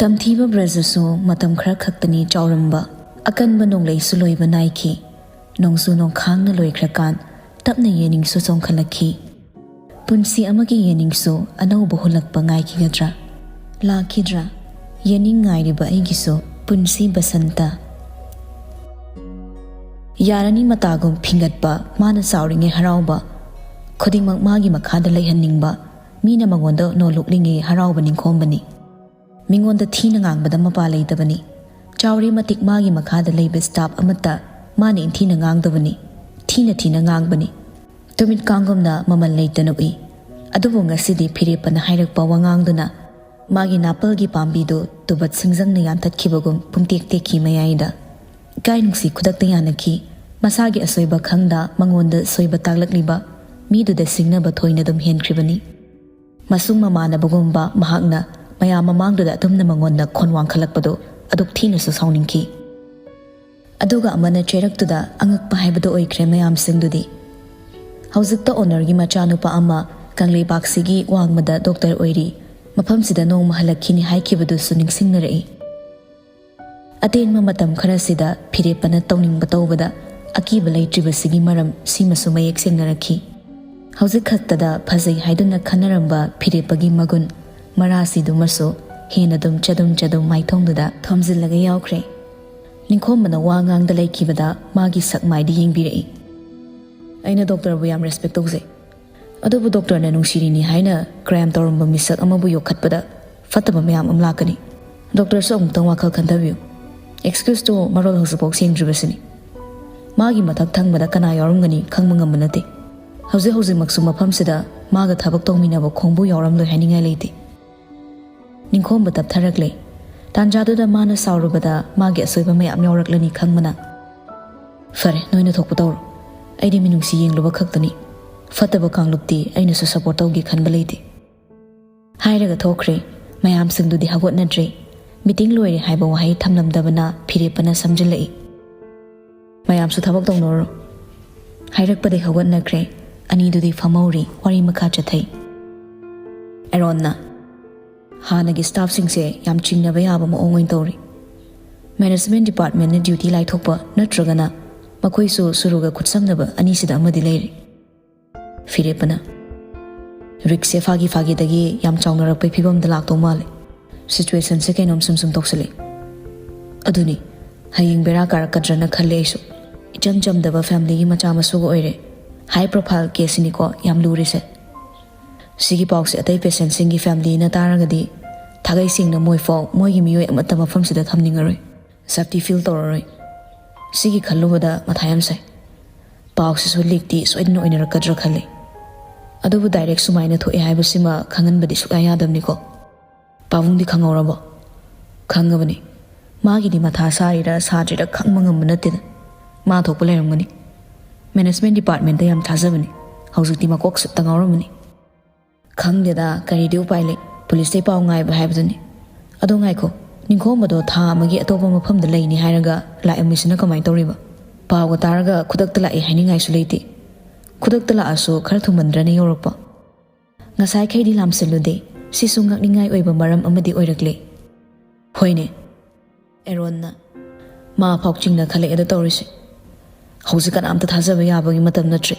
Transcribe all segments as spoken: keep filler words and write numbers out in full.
ꯇꯝꯊꯤꯕ ꯕ꯭ꯔꯖꯁꯨ ꯃꯇꯝ ꯈꯔ ꯈꯛꯇꯅꯤ ꯆꯥꯎꯔꯝꯕ, ꯑꯀꯟꯕ ꯅꯣꯡꯂꯩꯁꯨ ꯂꯣꯏꯕ ꯅꯥꯏꯈꯤ꯫ ꯅꯣꯡꯖꯨ ꯅꯣꯡꯈꯥꯡꯅ ꯂꯣꯏꯈ꯭ꯔꯀꯥꯟ, ꯇꯞꯅ ꯌꯦꯅꯤꯡꯁꯨ ꯆꯣꯡꯈꯠꯂꯛꯈꯤ꯫ ꯄꯨꯟꯁꯤ ꯑꯃꯒꯤ ꯌꯦꯅꯤꯡꯁꯨ ꯑꯅꯧꯕ ꯍꯨꯜꯂꯛꯄ ꯉꯥꯏꯈꯤꯒꯗ꯭ꯔꯥ? ꯂꯥꯛꯈꯤꯗ꯭ꯔꯥ? ꯌꯦꯅꯤꯡ ꯉꯥꯏꯔꯤꯕ ꯑꯩꯒꯤꯁꯨ ꯄꯨꯟꯁꯤ ꯕꯁꯟꯇ꯫ ꯌꯥꯔꯅꯤ ꯃꯇꯥꯒꯨꯝ ꯐꯤꯡꯒꯠꯄ, ꯃꯥꯅ ꯆꯥꯎꯔꯤꯉꯩ ꯍꯔꯥꯎꯕ, ꯈꯨꯗꯤꯡꯃꯛ ꯃꯥꯒꯤ ꯃꯈꯥꯗ ꯂꯩꯍꯟꯅꯤꯡꯕ, ꯃꯤꯅ ꯃꯉꯣꯟꯗ ꯅꯣꯜꯂꯨꯛꯂꯤꯉꯩ ꯍꯔꯥꯎꯕ ꯅꯤꯡꯈꯣꯝꯕꯅꯤ꯫ ꯃꯤꯉꯣꯟꯗ ꯊꯤꯅ ꯉꯥꯡꯕꯗ ꯃꯄꯥ ꯂꯩꯇꯕꯅꯤ꯫ ꯆꯥꯎꯔꯤ ꯃꯇꯤꯛ ꯃꯥꯒꯤ ꯃꯈꯥꯗ ꯂꯩꯕ ꯁ꯭ꯇꯥꯐ ꯑꯃꯠꯇ ꯃꯥꯅ ꯏꯟꯊꯤꯅ ꯉꯥꯡꯗꯕꯅꯤ꯫ ꯊꯤꯅ ꯊꯤꯅ ꯉꯥꯡꯕꯅꯤ꯫ ꯇꯨꯃꯤꯠ ꯀꯥꯡꯒꯨꯝꯅ ꯃꯃꯜ ꯂꯩꯇꯅ ꯎꯏ꯫ ꯑꯗꯨꯕꯨ ꯉꯁꯤꯗꯤ ꯐꯤꯔꯦꯞꯄꯅ ꯍꯥꯏꯔꯛꯄ ꯋꯥꯉꯥꯡꯗꯨꯅ ꯃꯥꯒꯤ ꯅꯥꯄꯜꯒꯤ ꯄꯥꯝꯕꯤꯗꯨ ꯇꯨꯕꯠ ꯁꯤꯡꯖꯪꯅ ꯌꯥꯟꯊꯠꯈꯤꯕꯒꯨꯝ ꯄꯨꯡꯇꯦꯛ ꯇꯦꯛꯈꯤ ꯃꯌꯥꯏꯗ꯫ ꯏꯀꯥꯏ ꯅꯨꯡꯁꯤ ꯈꯨꯗꯛꯇ ꯌꯥꯅꯈꯤ꯫ ꯃꯁꯥꯒꯤ ꯑꯁꯣꯏꯕ ꯈꯪꯗ ꯃꯉꯣꯟꯗ ꯁꯣꯏꯕ ꯇꯥꯛꯂꯛꯂꯤꯕ ꯃꯤꯗꯨꯗ ꯁꯤꯡꯅꯕ ꯊꯣꯏꯅ ꯑꯗꯨꯝ ꯍꯦꯟꯈ꯭ꯔꯤꯕꯅꯤ꯫ ꯃꯁꯨꯡ ꯃꯃꯥꯟꯅꯕꯒꯨꯝꯕ ꯃꯍꯥꯛꯅ ꯃꯌꯥꯝ ꯃꯃꯥꯡꯗꯨꯗ ꯑꯗꯨꯝꯅ ꯃꯉꯣꯟꯗ ꯈꯣꯟ ꯋꯥꯡꯈꯠꯂꯛꯄꯗꯨ ꯑꯗꯨꯛ ꯊꯤꯅꯁꯨ ꯁꯥꯎꯅꯤꯡꯈꯤ꯫ ꯑꯗꯨꯒ ꯑꯃꯅ ꯆꯩꯔꯛꯇꯨꯗ ꯑꯉꯛꯄ ꯍꯥꯏꯕꯗꯨ ꯑꯣꯏꯈ꯭ꯔꯦ ꯃꯌꯥꯝꯁꯤꯡꯗꯨꯗꯤ꯫ ꯍꯧꯖꯤꯛꯇ ꯑꯣꯅꯔꯒꯤ ꯃꯆꯥꯅꯨꯄꯥ ꯑꯃ ꯀꯪꯂꯩꯄꯥꯛꯁꯤꯒꯤ ꯋꯥꯡꯃꯗ ꯗꯣꯛꯇꯔ ꯑꯣꯏꯔꯤ, ꯃꯐꯝꯁꯤꯗ ꯅꯣꯡꯃ ꯍꯜꯂꯛꯈꯤꯅꯤ ꯍꯥꯏꯈꯤꯕꯗꯨꯁꯨ ꯅꯤꯡꯁꯤꯡꯅꯔꯛꯏ꯫ ꯑꯇꯦꯟꯕ ꯃꯇꯝ ꯈꯔꯁꯤꯗ ꯐꯤꯔꯦꯞꯄꯅ ꯇꯧꯅꯤꯡꯕ ꯇꯧꯕꯗ ꯑꯀꯤꯕ ꯂꯩꯇ꯭ꯔꯤꯕꯁꯤꯒꯤ ꯃꯔꯝ ꯁꯤꯃꯁꯨ ꯃꯌꯦꯛ ꯁꯦꯡꯅꯔꯛꯈꯤ꯫ ꯍꯧꯖꯤꯛ ꯈꯛꯇꯗ ꯐꯖꯩ ꯍꯥꯏꯗꯨꯅ ꯈꯟꯅꯔꯝꯕ ꯐꯤꯔꯦꯞꯄꯒꯤ ꯃꯒꯨꯟ ꯃꯔꯥꯁꯤꯗꯨꯃꯁꯨ ꯍꯦꯟꯅ ꯑꯗꯨꯝ ꯆꯗꯨꯝ ꯆꯗꯨꯝ ꯃꯥꯏꯊꯣꯡꯗꯨꯗ ꯊꯣꯝꯖꯤꯜꯂꯒ ꯌꯥꯎꯈ꯭ꯔꯦ꯫ ꯅꯤꯡꯈꯣꯝꯕꯅ ꯋꯥ ꯉꯥꯡꯗ ꯂꯩꯈꯤꯕꯗ ꯃꯥꯒꯤ ꯁꯛ ꯃꯥꯏꯗ ꯌꯦꯡꯕꯤꯔꯛꯏ꯫ ꯑꯩꯅ ꯗꯣꯛꯇꯔꯕꯨ ꯌꯥꯝ ꯔꯦꯁꯄꯦꯛ ꯇꯧꯖꯩ, ꯑꯗꯨꯕꯨ ꯗꯣꯛꯇꯔꯅ ꯅꯨꯡꯁꯤꯔꯤꯅꯤ ꯍꯥꯏꯅ ꯀ꯭ꯔꯥꯏꯝ ꯇꯧꯔꯝꯕ ꯃꯤꯁꯛ ꯑꯃꯕꯨ ꯌꯣꯛꯈꯠꯄꯗ ꯐꯠꯇꯕ ꯃꯌꯥꯝ ꯑꯃ ꯂꯥꯛꯀꯅꯤ꯫ ꯗꯣꯛꯇꯔꯁꯨ ꯑꯃꯨꯛꯇꯪ ꯋꯥꯈꯜ ꯈꯟꯊꯕꯤꯌꯨ꯫ ꯑꯦꯛꯁꯀ꯭ꯌꯨꯁꯇꯨ ꯃꯔꯣꯜ ꯍꯧꯖꯤꯛꯐꯥꯎ ꯁꯦꯡꯗ꯭ꯔꯤꯕꯁꯤꯅꯤ꯫ ꯃꯥꯒꯤ ꯃꯊꯛ ꯊꯪꯕꯗ ꯀꯅꯥ ꯌꯥꯎꯔꯝꯒꯅꯤ ꯈꯪꯕ ꯉꯝꯕ ꯅꯠꯇꯦ꯫ ꯍꯧꯖꯤꯛ ꯍꯧꯖꯤꯛꯃꯛꯁꯨ ꯃꯐꯝꯁꯤꯗ ꯃꯥꯒ ꯊꯕꯛ ꯇꯧꯃꯤꯟꯅꯕ ꯈꯣꯡꯕꯨ ꯌꯥꯎꯔꯝꯂꯣꯏ ꯍꯥꯏꯅꯤꯡꯉꯥꯏ ꯂꯩꯇꯦ꯫ ꯅꯤꯡꯈꯣꯝꯕ ꯇꯞꯊꯔꯛꯂꯦ꯫ ꯇꯥꯟꯖꯥꯗꯨꯗ ꯃꯥꯅ ꯁꯥꯎꯔꯨꯕꯗ ꯃꯥꯒꯤ ꯑꯁꯣꯏꯕ ꯃꯌꯥꯝ ꯌꯥꯎꯔꯛꯂꯅꯤ ꯈꯪꯕꯅ꯫ ꯐꯔꯦ, ꯅꯣꯏꯅ ꯊꯣꯛꯄ ꯇꯧꯔꯣ꯫ ꯑꯩꯗꯤ ꯃꯤꯅꯨꯡꯁꯤ ꯌꯦꯡꯂꯨꯕ ꯈꯛꯇꯅꯤ꯫ ꯐꯠꯇꯕ ꯀꯥꯡꯂꯨꯞꯇꯤ ꯑꯩꯅꯁꯨ ꯁꯄꯣꯔꯠ ꯇꯧꯒꯦ ꯈꯟꯕ ꯂꯩꯇꯦ꯫ ꯍꯥꯏꯔꯒ ꯊꯣꯛꯈ꯭ꯔꯦ꯫ ꯃꯌꯥꯝꯁꯤꯡꯗꯨꯗꯤ ꯍꯧꯒꯠꯅꯗ꯭ꯔꯦ꯫ ꯃꯤꯇꯤꯡ ꯂꯣꯏꯔꯦ ꯍꯥꯏꯕ ꯋꯥꯍꯩ ꯊꯝꯂꯝꯗꯕꯅ ꯐꯤꯔꯦꯞꯄꯅ ꯁꯝꯖꯤꯜꯂꯛꯏ꯫ ꯃꯌꯥꯝꯁꯨ ꯊꯕꯛ ꯇꯧꯅꯔꯣ꯫ ꯍꯥꯏꯔꯛꯄꯗꯩ ꯍꯧꯒꯠꯅꯈ꯭ꯔꯦ꯫ ꯑꯅꯤꯗꯨꯗꯤ ꯐꯝꯍꯧꯔꯤ, ꯋꯥꯔꯤ ꯃꯈꯥ ꯆꯠꯊꯩ꯫ ꯑꯦꯔꯣꯟꯅ, ꯍꯥꯟꯅꯒꯤ ꯁ꯭ꯇꯥꯐꯁꯤꯡꯁꯦ ꯌꯥꯝ ꯆꯤꯡꯅꯕ ꯌꯥꯕ ꯃꯑꯣꯡ ꯑꯣꯏꯅ ꯇꯧꯔꯤ꯫ ꯃꯦꯅꯦꯖꯃꯦꯟ ꯗꯤꯄꯥꯔꯠꯃꯦꯟꯅ ꯗ꯭ꯌꯨꯇꯤ ꯂꯥꯏꯊꯣꯛꯄ ꯅꯠꯇ꯭ꯔꯒꯅ ꯃꯈꯣꯏꯁꯨ ꯁꯨꯔꯨꯒ ꯈꯨꯠꯁꯝꯅꯕ ꯑꯅꯤꯁꯤꯗ ꯑꯃꯗꯤ ꯂꯩꯔꯤ꯫ ꯐꯤꯔꯦꯞꯄꯅ, "ꯔꯤꯛꯁꯁꯦ ꯐꯥꯒꯤ ꯐꯥꯒꯤꯗꯒꯤ ꯌꯥꯝ ꯆꯥꯎꯅꯔꯛꯄꯩ ꯐꯤꯕꯝꯗ ꯂꯥꯛꯇꯧ ꯃꯥꯜꯂꯦ꯫ ꯁꯤꯆꯨꯋꯦꯁꯟꯁꯦ ꯀꯩꯅꯣꯝ ꯁꯨꯝ ꯁꯨꯝ ꯇꯧꯁꯜꯂꯛꯑꯦ꯫ ꯑꯗꯨꯅꯤ, ꯍꯌꯦꯡ ꯕꯦꯔꯥ ꯀꯥꯔꯛꯀꯗ꯭ꯔꯅ ꯈꯜꯂꯦ ꯑꯩꯁꯨ꯫ ꯏꯆꯝ ꯆꯝꯗꯕ ꯐꯦꯃꯤꯂꯤꯒꯤ ꯃꯆꯥ ꯃꯁꯨꯒ ꯑꯣꯏꯔꯦ꯫ ꯍꯥꯏ ꯄ꯭ꯔꯣꯐꯥꯏꯜ ꯀꯦꯁꯁꯤꯅꯤꯀꯣ ꯌꯥꯝ ꯂꯨꯔꯤꯁꯦ꯫ ꯁꯤꯒꯤ ꯄꯥꯎꯁꯦ ꯑꯇꯩ ꯄꯦꯁꯦꯟꯁꯤꯡꯒꯤ ꯐꯦꯃꯤꯂꯤꯅ ꯇꯥꯔꯒꯗꯤ ꯊꯥꯒꯩ ꯁꯦꯡꯅ ꯃꯣꯏꯐꯥꯎ ꯃꯣꯏꯒꯤ ꯃꯤꯑꯣꯏ ꯑꯃꯠꯇ ꯃꯐꯝꯁꯤꯗ ꯊꯝꯅꯤꯡꯉꯔꯣꯏ꯫ ꯁꯦꯐꯇꯤ ꯐꯤꯜ ꯇꯧꯔꯔꯣꯏ꯫ ꯁꯤꯒꯤ ꯈꯜꯂꯨꯕꯗ ꯃꯊꯥ ꯌꯥꯝ ꯁꯥꯏ꯫ ꯄꯥꯎꯁꯤꯁꯨ ꯂꯤꯛꯇꯤ ꯁꯣꯏꯗꯅ ꯑꯣꯏꯅꯔꯛꯀꯗ꯭ꯔꯥ ꯈꯜꯂꯤ꯫ ꯑꯗꯨꯕꯨ ꯗꯥꯏꯔꯦꯛ ꯁꯨꯃꯥꯏꯅ ꯊꯣꯛꯑꯦ ꯍꯥꯏꯕꯁꯤꯃ ꯈꯪꯍꯟꯕꯗꯤ ꯁꯨꯛꯌꯥ ꯌꯥꯗꯕꯅꯤꯀꯣ꯫ ꯄꯥꯕꯨꯡꯗꯤ ꯈꯪꯍꯧꯔꯕꯣ?" "ꯈꯪꯉꯕꯅꯤ꯫ ꯃꯥꯒꯤꯗꯤ ꯃꯊꯥ ꯁꯥꯔꯤꯔꯥ ꯁꯥꯗ꯭ꯔꯤꯔꯥ ꯈꯪꯕ ꯉꯝꯕ ꯅꯠꯇꯦꯗ꯫ ꯃꯥ ꯊꯣꯛꯄ ꯂꯩꯔꯝꯒꯅꯤ꯫ ꯃꯦꯅꯦꯖꯃꯦꯟ ꯗꯤꯄꯥꯔꯠꯃꯦꯟꯇ ꯌꯥꯝ ꯊꯥꯖꯕꯅꯤ꯫ ꯍꯧꯖꯤꯛꯇꯤ ꯃꯀꯣꯛ ꯁꯨꯠꯇ ꯉꯥꯎꯔꯝꯃꯅꯤ꯫" "ꯈꯪꯗꯦꯗ, ꯀꯔꯤꯗꯤ ꯎꯄꯥꯏ ꯂꯩ꯫ ꯄꯨꯂꯤꯁꯇꯩ ꯄꯥꯎ ꯉꯥꯏꯕ ꯍꯥꯏꯕꯗꯨꯅꯤ꯫ ꯑꯗꯣ ꯉꯥꯏꯈꯣ, ꯅꯤꯡꯈꯣꯝꯕꯗꯣ ꯊꯥ ꯑꯃꯒꯤ ꯑꯇꯣꯞꯄ ꯃꯐꯝꯗ ꯂꯩꯅꯤ ꯍꯥꯏꯔꯒ ꯂꯥꯛꯑꯝꯃꯤꯁꯤꯅ ꯀꯃꯥꯏꯅ ꯇꯧꯔꯤꯕ? ꯄꯥꯎꯒ ꯇꯥꯔꯒ ꯈꯨꯗꯛꯇ ꯂꯥꯛꯑꯦ ꯍꯥꯏꯅꯤꯡꯉꯥꯏꯁꯨ ꯂꯩꯇꯦ꯫ ꯈꯨꯗꯛꯇ ꯂꯥꯛꯑꯁꯨ ꯈꯔ ꯊꯨꯃꯟꯗ꯭ꯔꯅꯦ ꯌꯧꯔꯛꯄ?" "ꯉꯁꯥꯏꯈꯩꯗꯤ ꯂꯥꯝꯁꯤꯜꯂꯨꯗꯦ꯫ ꯁꯤꯁꯨ ꯉꯛꯅꯤꯡꯉꯥꯏ ꯑꯣꯏꯕ ꯃꯔꯝ ꯑꯃꯗꯤ ꯑꯣꯏꯔꯛꯂꯦ꯫" "ꯍꯣꯏꯅꯦ꯫" ꯑꯦꯔꯣꯟꯅ, "ꯃꯥ ꯐꯥꯎ ꯆꯤꯡꯅ ꯈꯜꯂꯛꯑꯦꯗ ꯇꯧꯔꯤꯁꯦ꯫ ꯍꯧꯖꯤꯛ ꯀꯅꯥꯝꯇ ꯊꯥꯖꯕ ꯌꯥꯕꯒꯤ ꯃꯇꯝ ꯅꯠꯇ꯭ꯔꯦ꯫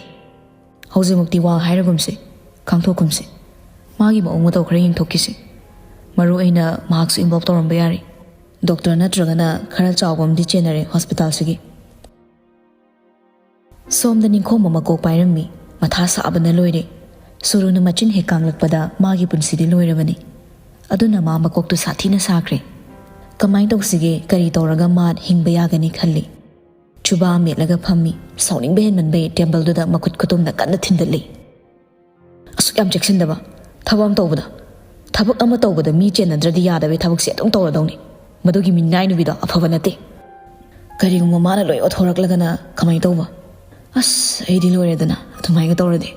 ꯍꯧꯖꯤꯛꯃꯛꯇꯤ ꯋꯥ ꯍꯥꯏꯔꯒꯨꯝꯁꯦ, ꯈꯥꯡꯊꯣꯛꯀꯨꯝꯁꯦ꯫ ꯃꯥꯒꯤ ꯃꯑꯣꯡ ꯃꯇꯧ ꯈꯔ ꯌꯦꯡꯊꯣꯛꯈꯤꯁꯦ꯫ ꯃꯔꯨ ꯑꯣꯏꯅ ꯃꯍꯥꯛꯁꯨ ꯏꯟꯚꯣꯜꯕ ꯇꯧꯔꯝꯕ ꯌꯥꯔꯦ꯫ ꯗꯣꯛꯇꯔ ꯅꯠꯇ꯭ꯔꯒꯅ ꯈꯔ ꯆꯥꯎꯕ ꯑꯃꯗꯤ ꯆꯦꯟꯅꯔꯦ ꯍꯣꯁꯄꯤꯇꯥꯜꯁꯤꯒꯤ꯫" ꯁꯣꯝꯗ ꯅꯤꯡꯈꯣꯝꯕ ꯃꯀꯣꯛ ꯄꯥꯏꯔꯝꯃꯤ꯫ ꯃꯊꯥ ꯁꯥꯕꯅ ꯂꯣꯏꯔꯦ꯫ ꯁꯨꯔꯨꯅ ꯃꯆꯤꯟ ꯍꯦꯛ ꯀꯥꯡꯂꯛꯄꯗ ꯃꯥꯒꯤ ꯄꯨꯟꯁꯤꯗꯤ ꯂꯣꯏꯔꯕꯅꯤ꯫ ꯑꯗꯨꯅ ꯃꯥ ꯃꯀꯣꯛꯇꯨ ꯁꯥꯊꯤꯅ ꯁꯥꯈ꯭ꯔꯦ꯫ ꯀꯃꯥꯏꯅ ꯇꯧꯁꯤꯒꯦ? ꯀꯔꯤ ꯇꯧꯔꯒ ꯃꯥ ꯍꯤꯡꯕ ꯌꯥꯒꯅꯤ ꯈꯜꯂꯤ꯫ ꯆꯨꯕꯥ ꯃꯦꯠꯂꯒ ꯐꯝꯃꯤ꯫ ꯁꯥꯎꯅꯤꯡꯕ ꯍꯦꯟꯃꯟꯕꯩ ꯇꯦꯕꯜꯗꯨꯗ ꯃꯈꯨꯠ ꯈꯨꯇꯨꯝꯅ ꯀꯟꯅ ꯊꯤꯟꯗꯠꯂꯤ꯫ "ꯑꯁꯨꯛ ꯌꯥꯝ ꯆꯦꯛꯁꯤꯟꯗꯕ? ꯊꯕꯛ ꯑꯃ ꯇꯧꯕꯗ, ꯊꯕꯛ ꯑꯃ ꯇꯧꯕꯗ ꯃꯤ ꯆꯦꯟꯅꯗ꯭ꯔꯗꯤ ꯌꯥꯗꯕꯩ ꯊꯕꯛꯁꯦ ꯑꯗꯨꯝ ꯇꯧꯔꯗꯧꯅꯤ꯫ ꯃꯗꯨꯒꯤ ꯃꯤꯅꯥꯏ ꯅꯨꯄꯤꯗꯣ ꯑꯐꯕ ꯅꯠꯇꯦ꯫ ꯀꯔꯤꯒꯨꯝꯕ ꯃꯥꯅ ꯂꯣꯏ ꯑꯣꯊꯣꯔꯛꯂꯒꯅ ꯀꯃꯥꯏꯅ ꯇꯧꯕ? ꯑꯁ, ꯑꯩꯗꯤ ꯂꯣꯏꯔꯦꯗꯅ ꯑꯗꯨꯃꯥꯏꯅ ꯇꯧꯔꯗꯤ꯫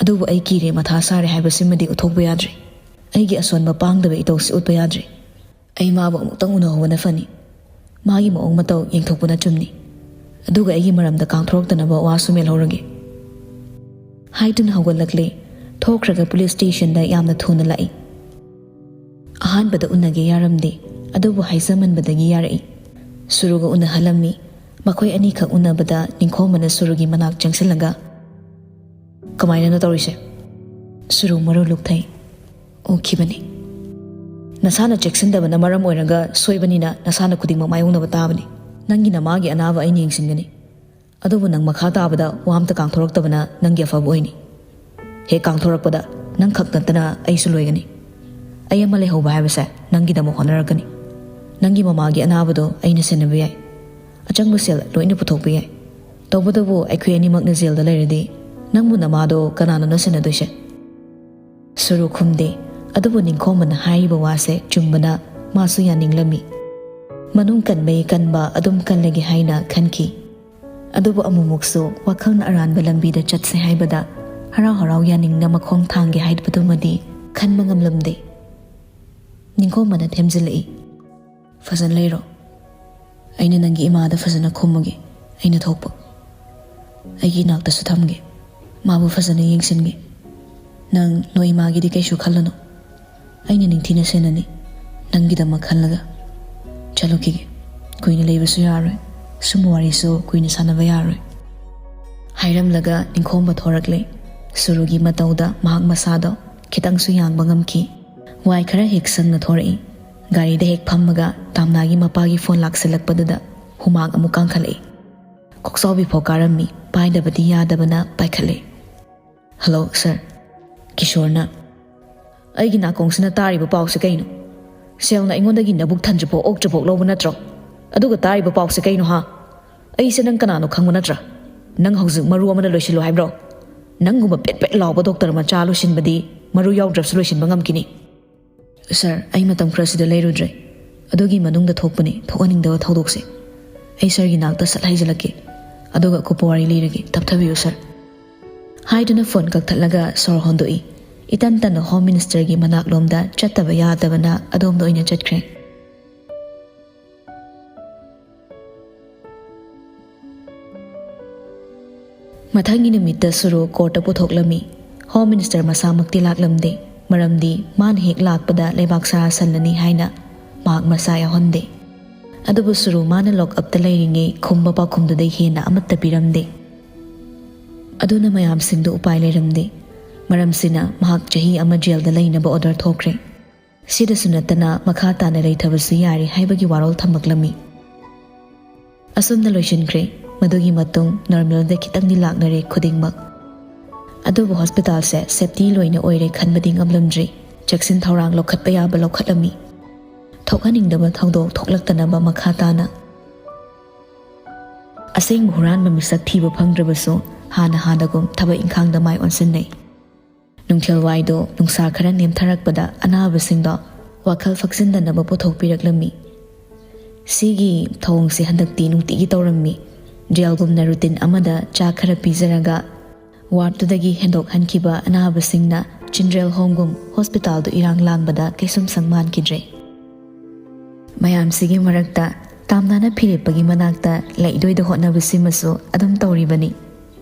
ꯑꯗꯨꯕꯨ ꯑꯩ ꯀꯤꯔꯦ, ꯃꯊꯥ ꯁꯥꯔꯦ ꯍꯥꯏꯕꯁꯤꯃꯗꯤ ꯎꯠꯊꯣꯛꯄ ꯌꯥꯗ꯭ꯔꯦ꯫ ꯑꯩꯒꯤ ꯑꯁꯣꯟꯕ ꯄꯥꯡꯗꯕ ꯏꯇꯧꯁꯤ ꯎꯠꯄ ꯌꯥꯗ꯭ꯔꯦ꯫ ꯑꯩ ꯃꯥꯕꯨ ꯑꯃꯨꯛꯇꯪ ꯎꯅꯍꯧꯕꯅ ꯐꯅꯤ꯫ ꯃꯥꯒꯤ ꯃꯑꯣꯡ ꯃꯇꯧ ꯌꯦꯡꯊꯣꯛꯄꯅ ꯆꯨꯝꯅꯤ꯫ ꯑꯗꯨꯒ ꯑꯩꯒꯤ ꯃꯔꯝꯗ ꯀꯥꯡꯊꯣꯔꯛꯇꯅꯕ ꯋꯥꯁꯨ ꯃꯦꯜꯍꯧꯔꯒꯦ꯫" ꯍꯥꯏꯗꯨꯅ ꯍꯧꯒꯠꯂꯛꯂꯦ꯫ ꯊꯣꯛꯈ꯭ꯔꯒ ꯄꯨꯂꯤꯁ ꯁ꯭ꯇꯦꯁꯟꯗ ꯌꯥꯝꯅ ꯊꯨꯅ ꯂꯥꯛꯏ꯫ ꯑꯍꯥꯟꯕꯗ ꯎꯅꯒꯦ ꯌꯥꯔꯝꯗꯦ, ꯑꯗꯨꯕꯨ ꯍꯥꯏꯖꯃꯟꯕꯗꯒꯤ ꯌꯥꯔꯛꯏ꯫ ꯁꯨꯔꯨꯒ ꯎꯅꯍꯜꯂꯝꯃꯤ꯫ ꯃꯈꯣꯏ ꯑꯅꯤꯈꯛ ꯎꯅꯕꯗ ꯅꯤꯡꯈꯣꯝꯕꯅ ꯁꯨꯔꯨꯒꯤ ꯃꯅꯥꯛ ꯆꯪꯁꯤꯜꯂꯒ, "ꯀꯃꯥꯏꯅꯅꯣ ꯇꯧꯔꯤꯁꯦ?" ꯁꯨꯔꯨ ꯃꯔꯨ ꯂꯨꯛꯊꯩ꯫ "ꯎꯈꯤꯕꯅꯤ꯫ ꯅꯁꯥꯅ ꯆꯦꯛꯁꯤꯟꯗꯕꯅ ꯃꯔꯝ ꯑꯣꯏꯔꯒ ꯁꯣꯏꯕꯅꯤꯅ ꯅꯁꯥꯅ ꯈꯨꯗꯤꯡꯃꯛ ꯃꯥꯌꯣꯛꯅꯕ ꯇꯥꯕꯅꯤ꯫ ꯅꯪꯒꯤ ꯅꯃꯥꯒꯤ ꯑꯅꯥꯕ ꯑꯩꯅ ꯌꯦꯡꯁꯤꯟꯒꯅꯤ꯫ ꯑꯗꯨꯕꯨ ꯅꯪ ꯃꯈꯥ ꯇꯥꯕꯗ ꯋꯥ ꯑꯝꯇ ꯀꯥꯡꯊꯣꯔꯛꯇꯕꯅ ꯅꯪꯒꯤ ꯑꯐꯕ ꯑꯣꯏꯅꯤ꯫ ꯍꯦꯛ ꯀꯥꯡꯊꯣꯔꯛꯄꯗ ꯅꯪ ꯈꯛ ꯅꯠꯇꯅ ꯑꯩꯁꯨ ꯂꯣꯏꯒꯅꯤ꯫ ꯑꯩ ꯑꯃ ꯂꯩꯍꯧꯕ ꯍꯥꯏꯕꯁꯦ ꯅꯪꯒꯤꯗꯃꯛ ꯍꯣꯠꯅꯔꯛꯀꯅꯤ꯫ ꯅꯪꯒꯤ ꯃꯃꯥꯒꯤ ꯑꯅꯥꯕꯗꯣ ꯑꯩꯅ ꯁꯦꯟꯅꯕ ꯌꯥꯏ꯫ ꯑꯆꯪꯕ ꯁꯦꯜ ꯂꯣꯏꯅ ꯄꯨꯊꯣꯛꯄ ꯌꯥꯏ꯫ ꯇꯧꯕꯇꯕꯨ ꯑꯩꯈꯣꯏ ꯑꯅꯤꯃꯛꯅ ꯖꯦꯜꯗ ꯂꯩꯔꯗꯤ ꯅꯪꯕꯨ ꯅꯃꯥꯗꯣ ꯀꯅꯥꯅꯣꯅ ꯁꯦꯟꯅꯗꯣꯏꯁꯦ?" ꯁꯨꯔꯨ ꯈꯨꯝꯗꯦ, ꯑꯗꯨꯕꯨ ꯅꯤꯡꯈꯣꯝꯕꯅ ꯍꯥꯏꯔꯤꯕ ꯋꯥꯁꯦ ꯆꯨꯝꯕꯅ ꯃꯥꯁꯨ ꯌꯥꯅꯤꯡꯂꯝꯃꯤ꯫ ꯃꯅꯨꯡ ꯀꯟꯕꯩ ꯀꯟꯕ ꯑꯗꯨꯝ ꯀꯜꯂꯒꯦ ꯍꯥꯏꯅ ꯈꯟꯈꯤ꯫ ꯑꯗꯨꯕꯨ ꯑꯃꯨꯛꯃꯨꯛꯁꯨ ꯋꯥꯈꯜꯅ ꯑꯔꯥꯟꯕ ꯂꯝꯕꯤꯗ ꯆꯠꯁꯦ ꯍꯥꯏꯕꯗ ꯍꯔꯥꯎ ꯍꯔꯥꯎ ꯌꯥꯅꯤꯡꯅ ꯃꯈꯣꯡ ꯊꯥꯡꯒꯦ ꯍꯥꯏꯕꯗꯨꯃꯗꯤ ꯈꯟꯕ ꯉꯝꯂꯝꯗꯦ꯫ ꯅꯤꯡꯈꯣꯝꯕꯅ ꯊꯦꯝꯖꯤꯜꯂꯛꯏ꯫ "ꯐꯖꯅ ꯂꯩꯔꯣ꯫ ꯑꯩꯅ ꯅꯪꯒꯤ ꯏꯃꯥꯗ ꯐꯖꯅ ꯈꯨꯝꯃꯒꯦ꯫ ꯑꯩꯅ ꯊꯣꯛꯄ ꯑꯩꯒꯤ ꯏꯅꯥꯛꯇꯁꯨ ꯊꯝꯒꯦ꯫ ꯃꯥꯕꯨ ꯐꯖꯅ ꯌꯦꯡꯁꯤꯟꯒꯦ꯫ ꯅꯪ ꯅꯣꯏ ꯏꯃꯥꯒꯤꯗꯤ ꯀꯩꯁꯨ ꯈꯜꯂꯨꯅꯨ꯫ ꯑꯩꯅ ꯅꯤꯡꯊꯤꯅ ꯁꯦꯟꯅꯅꯤ, ꯅꯪꯒꯤꯗꯃꯛ ꯈꯜꯂꯒ꯫ ꯆꯠꯂꯨꯈꯤꯒꯦ꯫ ꯀꯨꯏꯅ ꯂꯩꯕꯁꯨ ꯌꯥꯔꯣꯏ꯫ ꯁꯨꯝꯕ ꯋꯥꯔꯤꯁꯨ ꯀꯨꯏꯅ ꯁꯥꯟꯅꯕ ꯌꯥꯔꯣꯏ꯫" ꯍꯥꯏꯔꯝꯂꯒ ꯅꯤꯡꯈꯣꯝꯕ ꯊꯣꯔꯛꯂꯦ꯫ ꯁꯨꯔꯨꯒꯤ ꯃꯇꯧꯗ ꯃꯍꯥꯛ ꯃꯁꯥꯗꯣ ꯈꯤꯇꯪꯁꯨ ꯌꯥꯡꯕ ꯉꯝꯈꯤ꯫ ꯋꯥꯏ ꯈꯔ ꯍꯦꯛ ꯁꯪꯅ ꯊꯣꯔꯛꯏ꯫ ꯒꯥꯔꯤꯗ ꯍꯦꯛ ꯐꯝꯃꯒ ꯇꯥꯝꯅꯥꯒꯤ ꯃꯄꯥꯒꯤ ꯐꯣꯟ ꯂꯥꯛꯁꯤꯜꯂꯛꯄꯗꯨꯗ ꯍꯨꯃꯥꯡ ꯑꯃꯨꯛ ꯀꯥꯡꯈꯠꯂꯛꯏ꯫ ꯀꯣꯛꯆꯥꯎꯕꯤ ꯐꯥꯎ ꯀꯥꯔꯝꯃꯤ, ꯄꯥꯏꯗꯕꯗꯤ ꯌꯥꯗꯕꯅ ꯄꯥꯏꯈꯠꯂꯦ꯫ "ꯍꯜꯂꯣ, ꯁꯥꯔ꯫" ꯀꯤꯁꯣꯔꯅ, "ꯑꯩꯒꯤ ꯅꯥꯀꯣꯡꯁꯤꯅ ꯇꯥꯔꯤꯕ ꯄꯥꯎꯁꯦ ꯀꯩꯅꯣ? ꯁꯦꯜꯅ ꯑꯩꯉꯣꯟꯗꯒꯤ ꯅꯕꯨꯛ ꯊꯟꯗ꯭ꯔꯤꯐꯥꯎ ꯑꯣꯛꯇ꯭ꯔꯤꯐꯥꯎ ꯂꯧꯕ ꯅꯠꯇ꯭ꯔꯣ? ꯑꯗꯨꯒ ꯇꯥꯔꯤꯕ ꯄꯥꯎꯁꯦ ꯀꯩꯅꯣ, ꯍꯥ? ꯑꯩꯁꯦ ꯅꯪ ꯀꯅꯥꯅꯣ ꯈꯪꯕ ꯅꯠꯇ꯭ꯔꯥ? ꯅꯪ ꯍꯧꯖꯤꯛ ꯃꯔꯨ ꯑꯃꯅ ꯂꯣꯏꯁꯤꯜꯂꯣ ꯍꯥꯏꯕ꯭ꯔꯣ? ꯅꯪꯒꯨꯝꯕ ꯄꯦꯠ ꯄꯦꯠ ꯂꯥꯎꯕ ꯗꯣꯛꯇꯔ ꯃꯆꯥ ꯂꯣꯏꯁꯤꯟꯕꯗꯤ ꯃꯔꯨ ꯌꯥꯎꯗ꯭ꯔꯕꯁꯨ ꯂꯣꯏꯁꯤꯟꯕ ꯉꯝꯈꯤꯅꯤ꯫" "ꯁꯥꯔ, ꯑꯩ ꯃꯇꯝ ꯈꯔꯁꯤꯗ ꯂꯩꯔꯨꯗ꯭ꯔꯦ꯫ ꯑꯗꯨꯒꯤ ꯃꯅꯨꯡꯗ ꯊꯣꯛꯄꯅꯤ ꯊꯣꯛꯍꯟꯅꯤꯡꯗꯕ ꯊꯧꯗꯣꯛꯁꯦ꯫ ꯑꯩ ꯁꯥꯔꯒꯤ ꯅꯥꯛꯇ ꯁꯠ ꯍꯥꯏꯖꯤꯜꯂꯛꯀꯦ꯫ ꯑꯗꯨꯒ ꯑꯀꯨꯞꯄ ꯋꯥꯔꯤ ꯂꯤꯔꯒꯦ꯫ ꯇꯞꯊꯕꯤꯌꯨ, ꯁꯥꯔ꯫" ꯍꯥꯏꯗꯨꯅ ꯐꯣꯟ ꯀꯛꯊꯠꯂꯒ ꯁꯣꯔ ꯍꯣꯟꯗꯣꯛꯏ꯫ ꯏꯇꯟ ꯇꯟꯅ ꯍꯣꯝ ꯃꯤꯅꯤꯁꯇꯔꯒꯤ ꯃꯅꯥꯛꯂꯣꯝꯗ ꯆꯠꯇꯕ ꯌꯥꯗꯕꯅ ꯑꯗꯣꯝꯗ ꯑꯣꯏꯅ ꯆꯠꯈ꯭ꯔꯦ꯫ ꯃꯊꯪꯒꯤ ꯅꯨꯃꯤꯠꯇ ꯁꯨꯔꯨ ꯀꯣꯔꯠꯇ ꯄꯨꯊꯣꯛꯂꯝꯃꯤ꯫ Home minister ꯃꯁꯥꯃꯛꯇꯤ ꯂꯥꯛꯂꯝꯗꯦ꯫ ꯃꯔꯝꯗꯤ ꯃꯥꯅ ꯍꯦꯛ ꯂꯥꯛꯄꯗ ꯂꯩꯕꯥꯛ ꯁꯔꯥ ꯁꯜꯂꯅꯤ ꯍꯥꯏꯅ ꯃꯍꯥꯛ ꯃꯁꯥ ꯌꯥꯎꯍꯟꯗꯦ꯫ ꯑꯗꯨꯕꯨ ꯁꯨꯔꯨ ꯃꯥꯅ ꯂꯣꯛꯑꯞꯇ ꯂꯩꯔꯤꯉꯩ ꯈꯨꯝꯕ ꯄꯥꯎꯈꯨꯝꯗꯨꯗꯩ ꯍꯦꯟꯅ ꯑꯃꯠꯇ ꯄꯤꯔꯝꯗꯦ꯫ ꯑꯗꯨꯅ ꯃꯌꯥꯝꯁꯤꯡꯗꯨ ꯎꯄꯥꯏ ꯂꯩꯔꯝꯗꯦ꯫ ꯃꯔꯝꯁꯤꯅ ꯃꯍꯥꯛ ꯆꯍꯤ ꯑꯃ ꯖꯦꯜꯗ ꯂꯩꯅꯕ ꯑꯣꯔꯗꯔ ꯊꯣꯛꯈ꯭ꯔꯦ꯫ ꯁꯤꯗꯁꯨ ꯅꯠꯇꯅ ꯃꯈꯥ ꯇꯥꯅ ꯂꯩꯊꯕꯁꯨ ꯌꯥꯔꯤ ꯍꯥꯏꯕꯒꯤ ꯋꯥꯔꯣꯜ ꯊꯝꯃꯛꯂꯝꯃꯤ꯫ ꯑꯁꯨꯝꯅ ꯂꯣꯏꯁꯤꯟꯈ꯭ꯔꯦ꯫ ꯃꯗꯨꯒꯤ ꯃꯇꯨꯡ ꯅꯣꯔꯃꯦꯜꯗ ꯈꯤꯇꯪꯗꯤ ꯂꯥꯛꯅꯔꯦ ꯈꯨꯗꯤꯡꯃꯛ꯫ ꯑꯗꯨꯕꯨ ꯍꯣꯁꯄꯤꯇꯥꯜꯁꯦ ꯁꯦꯞꯇꯤ ꯂꯣꯏꯅ ꯑꯣꯏꯔꯦ ꯈꯟꯕꯗꯤ ꯉꯝꯂꯝꯗ꯭ꯔꯤ꯫ ꯆꯦꯛꯁꯤꯟ ꯊꯧꯔꯥꯡ ꯂꯧꯈꯠꯄ ꯌꯥꯕ ꯂꯧꯈꯠꯂꯝꯃꯤ꯫ ꯊꯣꯛꯍꯟꯅꯤꯡꯗꯕ ꯊꯧꯗꯣꯛ ꯊꯣꯛꯂꯛꯇꯅꯕ ꯃꯈꯥ ꯇꯥꯅ꯫ ꯑꯁꯦꯡꯕ ꯍꯨꯔꯥꯟꯕ ꯃꯤꯁꯛ ꯊꯤꯕ ꯐꯪꯗ꯭ꯔꯕꯁꯨ ꯍꯥꯟꯅ ꯍꯥꯟꯅꯒꯨꯝ ꯊꯕꯛ ꯏꯪꯈꯥꯡꯗ ꯃꯥꯏ ꯑꯣꯟꯁꯤꯟꯅꯩ꯫ ꯅꯨꯡꯊꯤꯜꯋꯥꯏꯗꯣ ꯅꯨꯡꯁꯥ ꯈꯔ ꯅꯦꯝꯊꯔꯛꯄꯗ ꯑꯅꯥꯕꯁꯤꯡꯗꯣ ꯋꯥꯈꯜ ꯐꯛꯆꯤꯟꯗꯅꯕ ꯄꯨꯊꯣꯛꯄꯤꯔꯛꯂꯝꯃꯤ꯫ ꯁꯤꯒꯤ ꯊꯧꯑꯣꯡꯁꯦ ꯍꯟꯗꯛꯇꯤ ꯅꯨꯡꯇꯤꯒꯤ ꯇꯧꯔꯝꯃꯤ꯫ ꯖꯦꯜꯒꯨꯝꯅ ꯔꯨꯇꯤꯟ ꯑꯃꯗ ꯆꯥꯛ ꯈꯔ ꯄꯤꯖꯔꯒ ꯋꯥꯔꯗꯇꯨꯗꯒꯤ ꯍꯦꯟꯗꯣꯛꯍꯟꯈꯤꯕ ꯑꯅꯥꯕꯁꯤꯡꯅ ꯆꯤꯜꯗ꯭ꯔꯦꯟ ꯍꯣꯝꯒꯨꯝ ꯍꯣꯁꯄꯤꯇꯥꯜꯗꯨ ꯏꯔꯥꯡ ꯂꯥꯡꯕꯗ ꯀꯩꯁꯨꯝꯁꯪ ꯃꯥꯟꯈꯤꯗ꯭ꯔꯦ꯫ ꯃꯌꯥꯝꯁꯤꯒꯤ ꯃꯔꯛꯇ ꯇꯥꯝꯅꯥꯅ ꯐꯤꯔꯦꯞꯄꯒꯤ ꯃꯅꯥꯛꯇ ꯂꯩꯗꯣꯏꯗ ꯍꯣꯠꯅꯕꯁꯤꯃꯁꯨ ꯑꯗꯨꯝ ꯇꯧꯔꯤꯕꯅꯤ꯫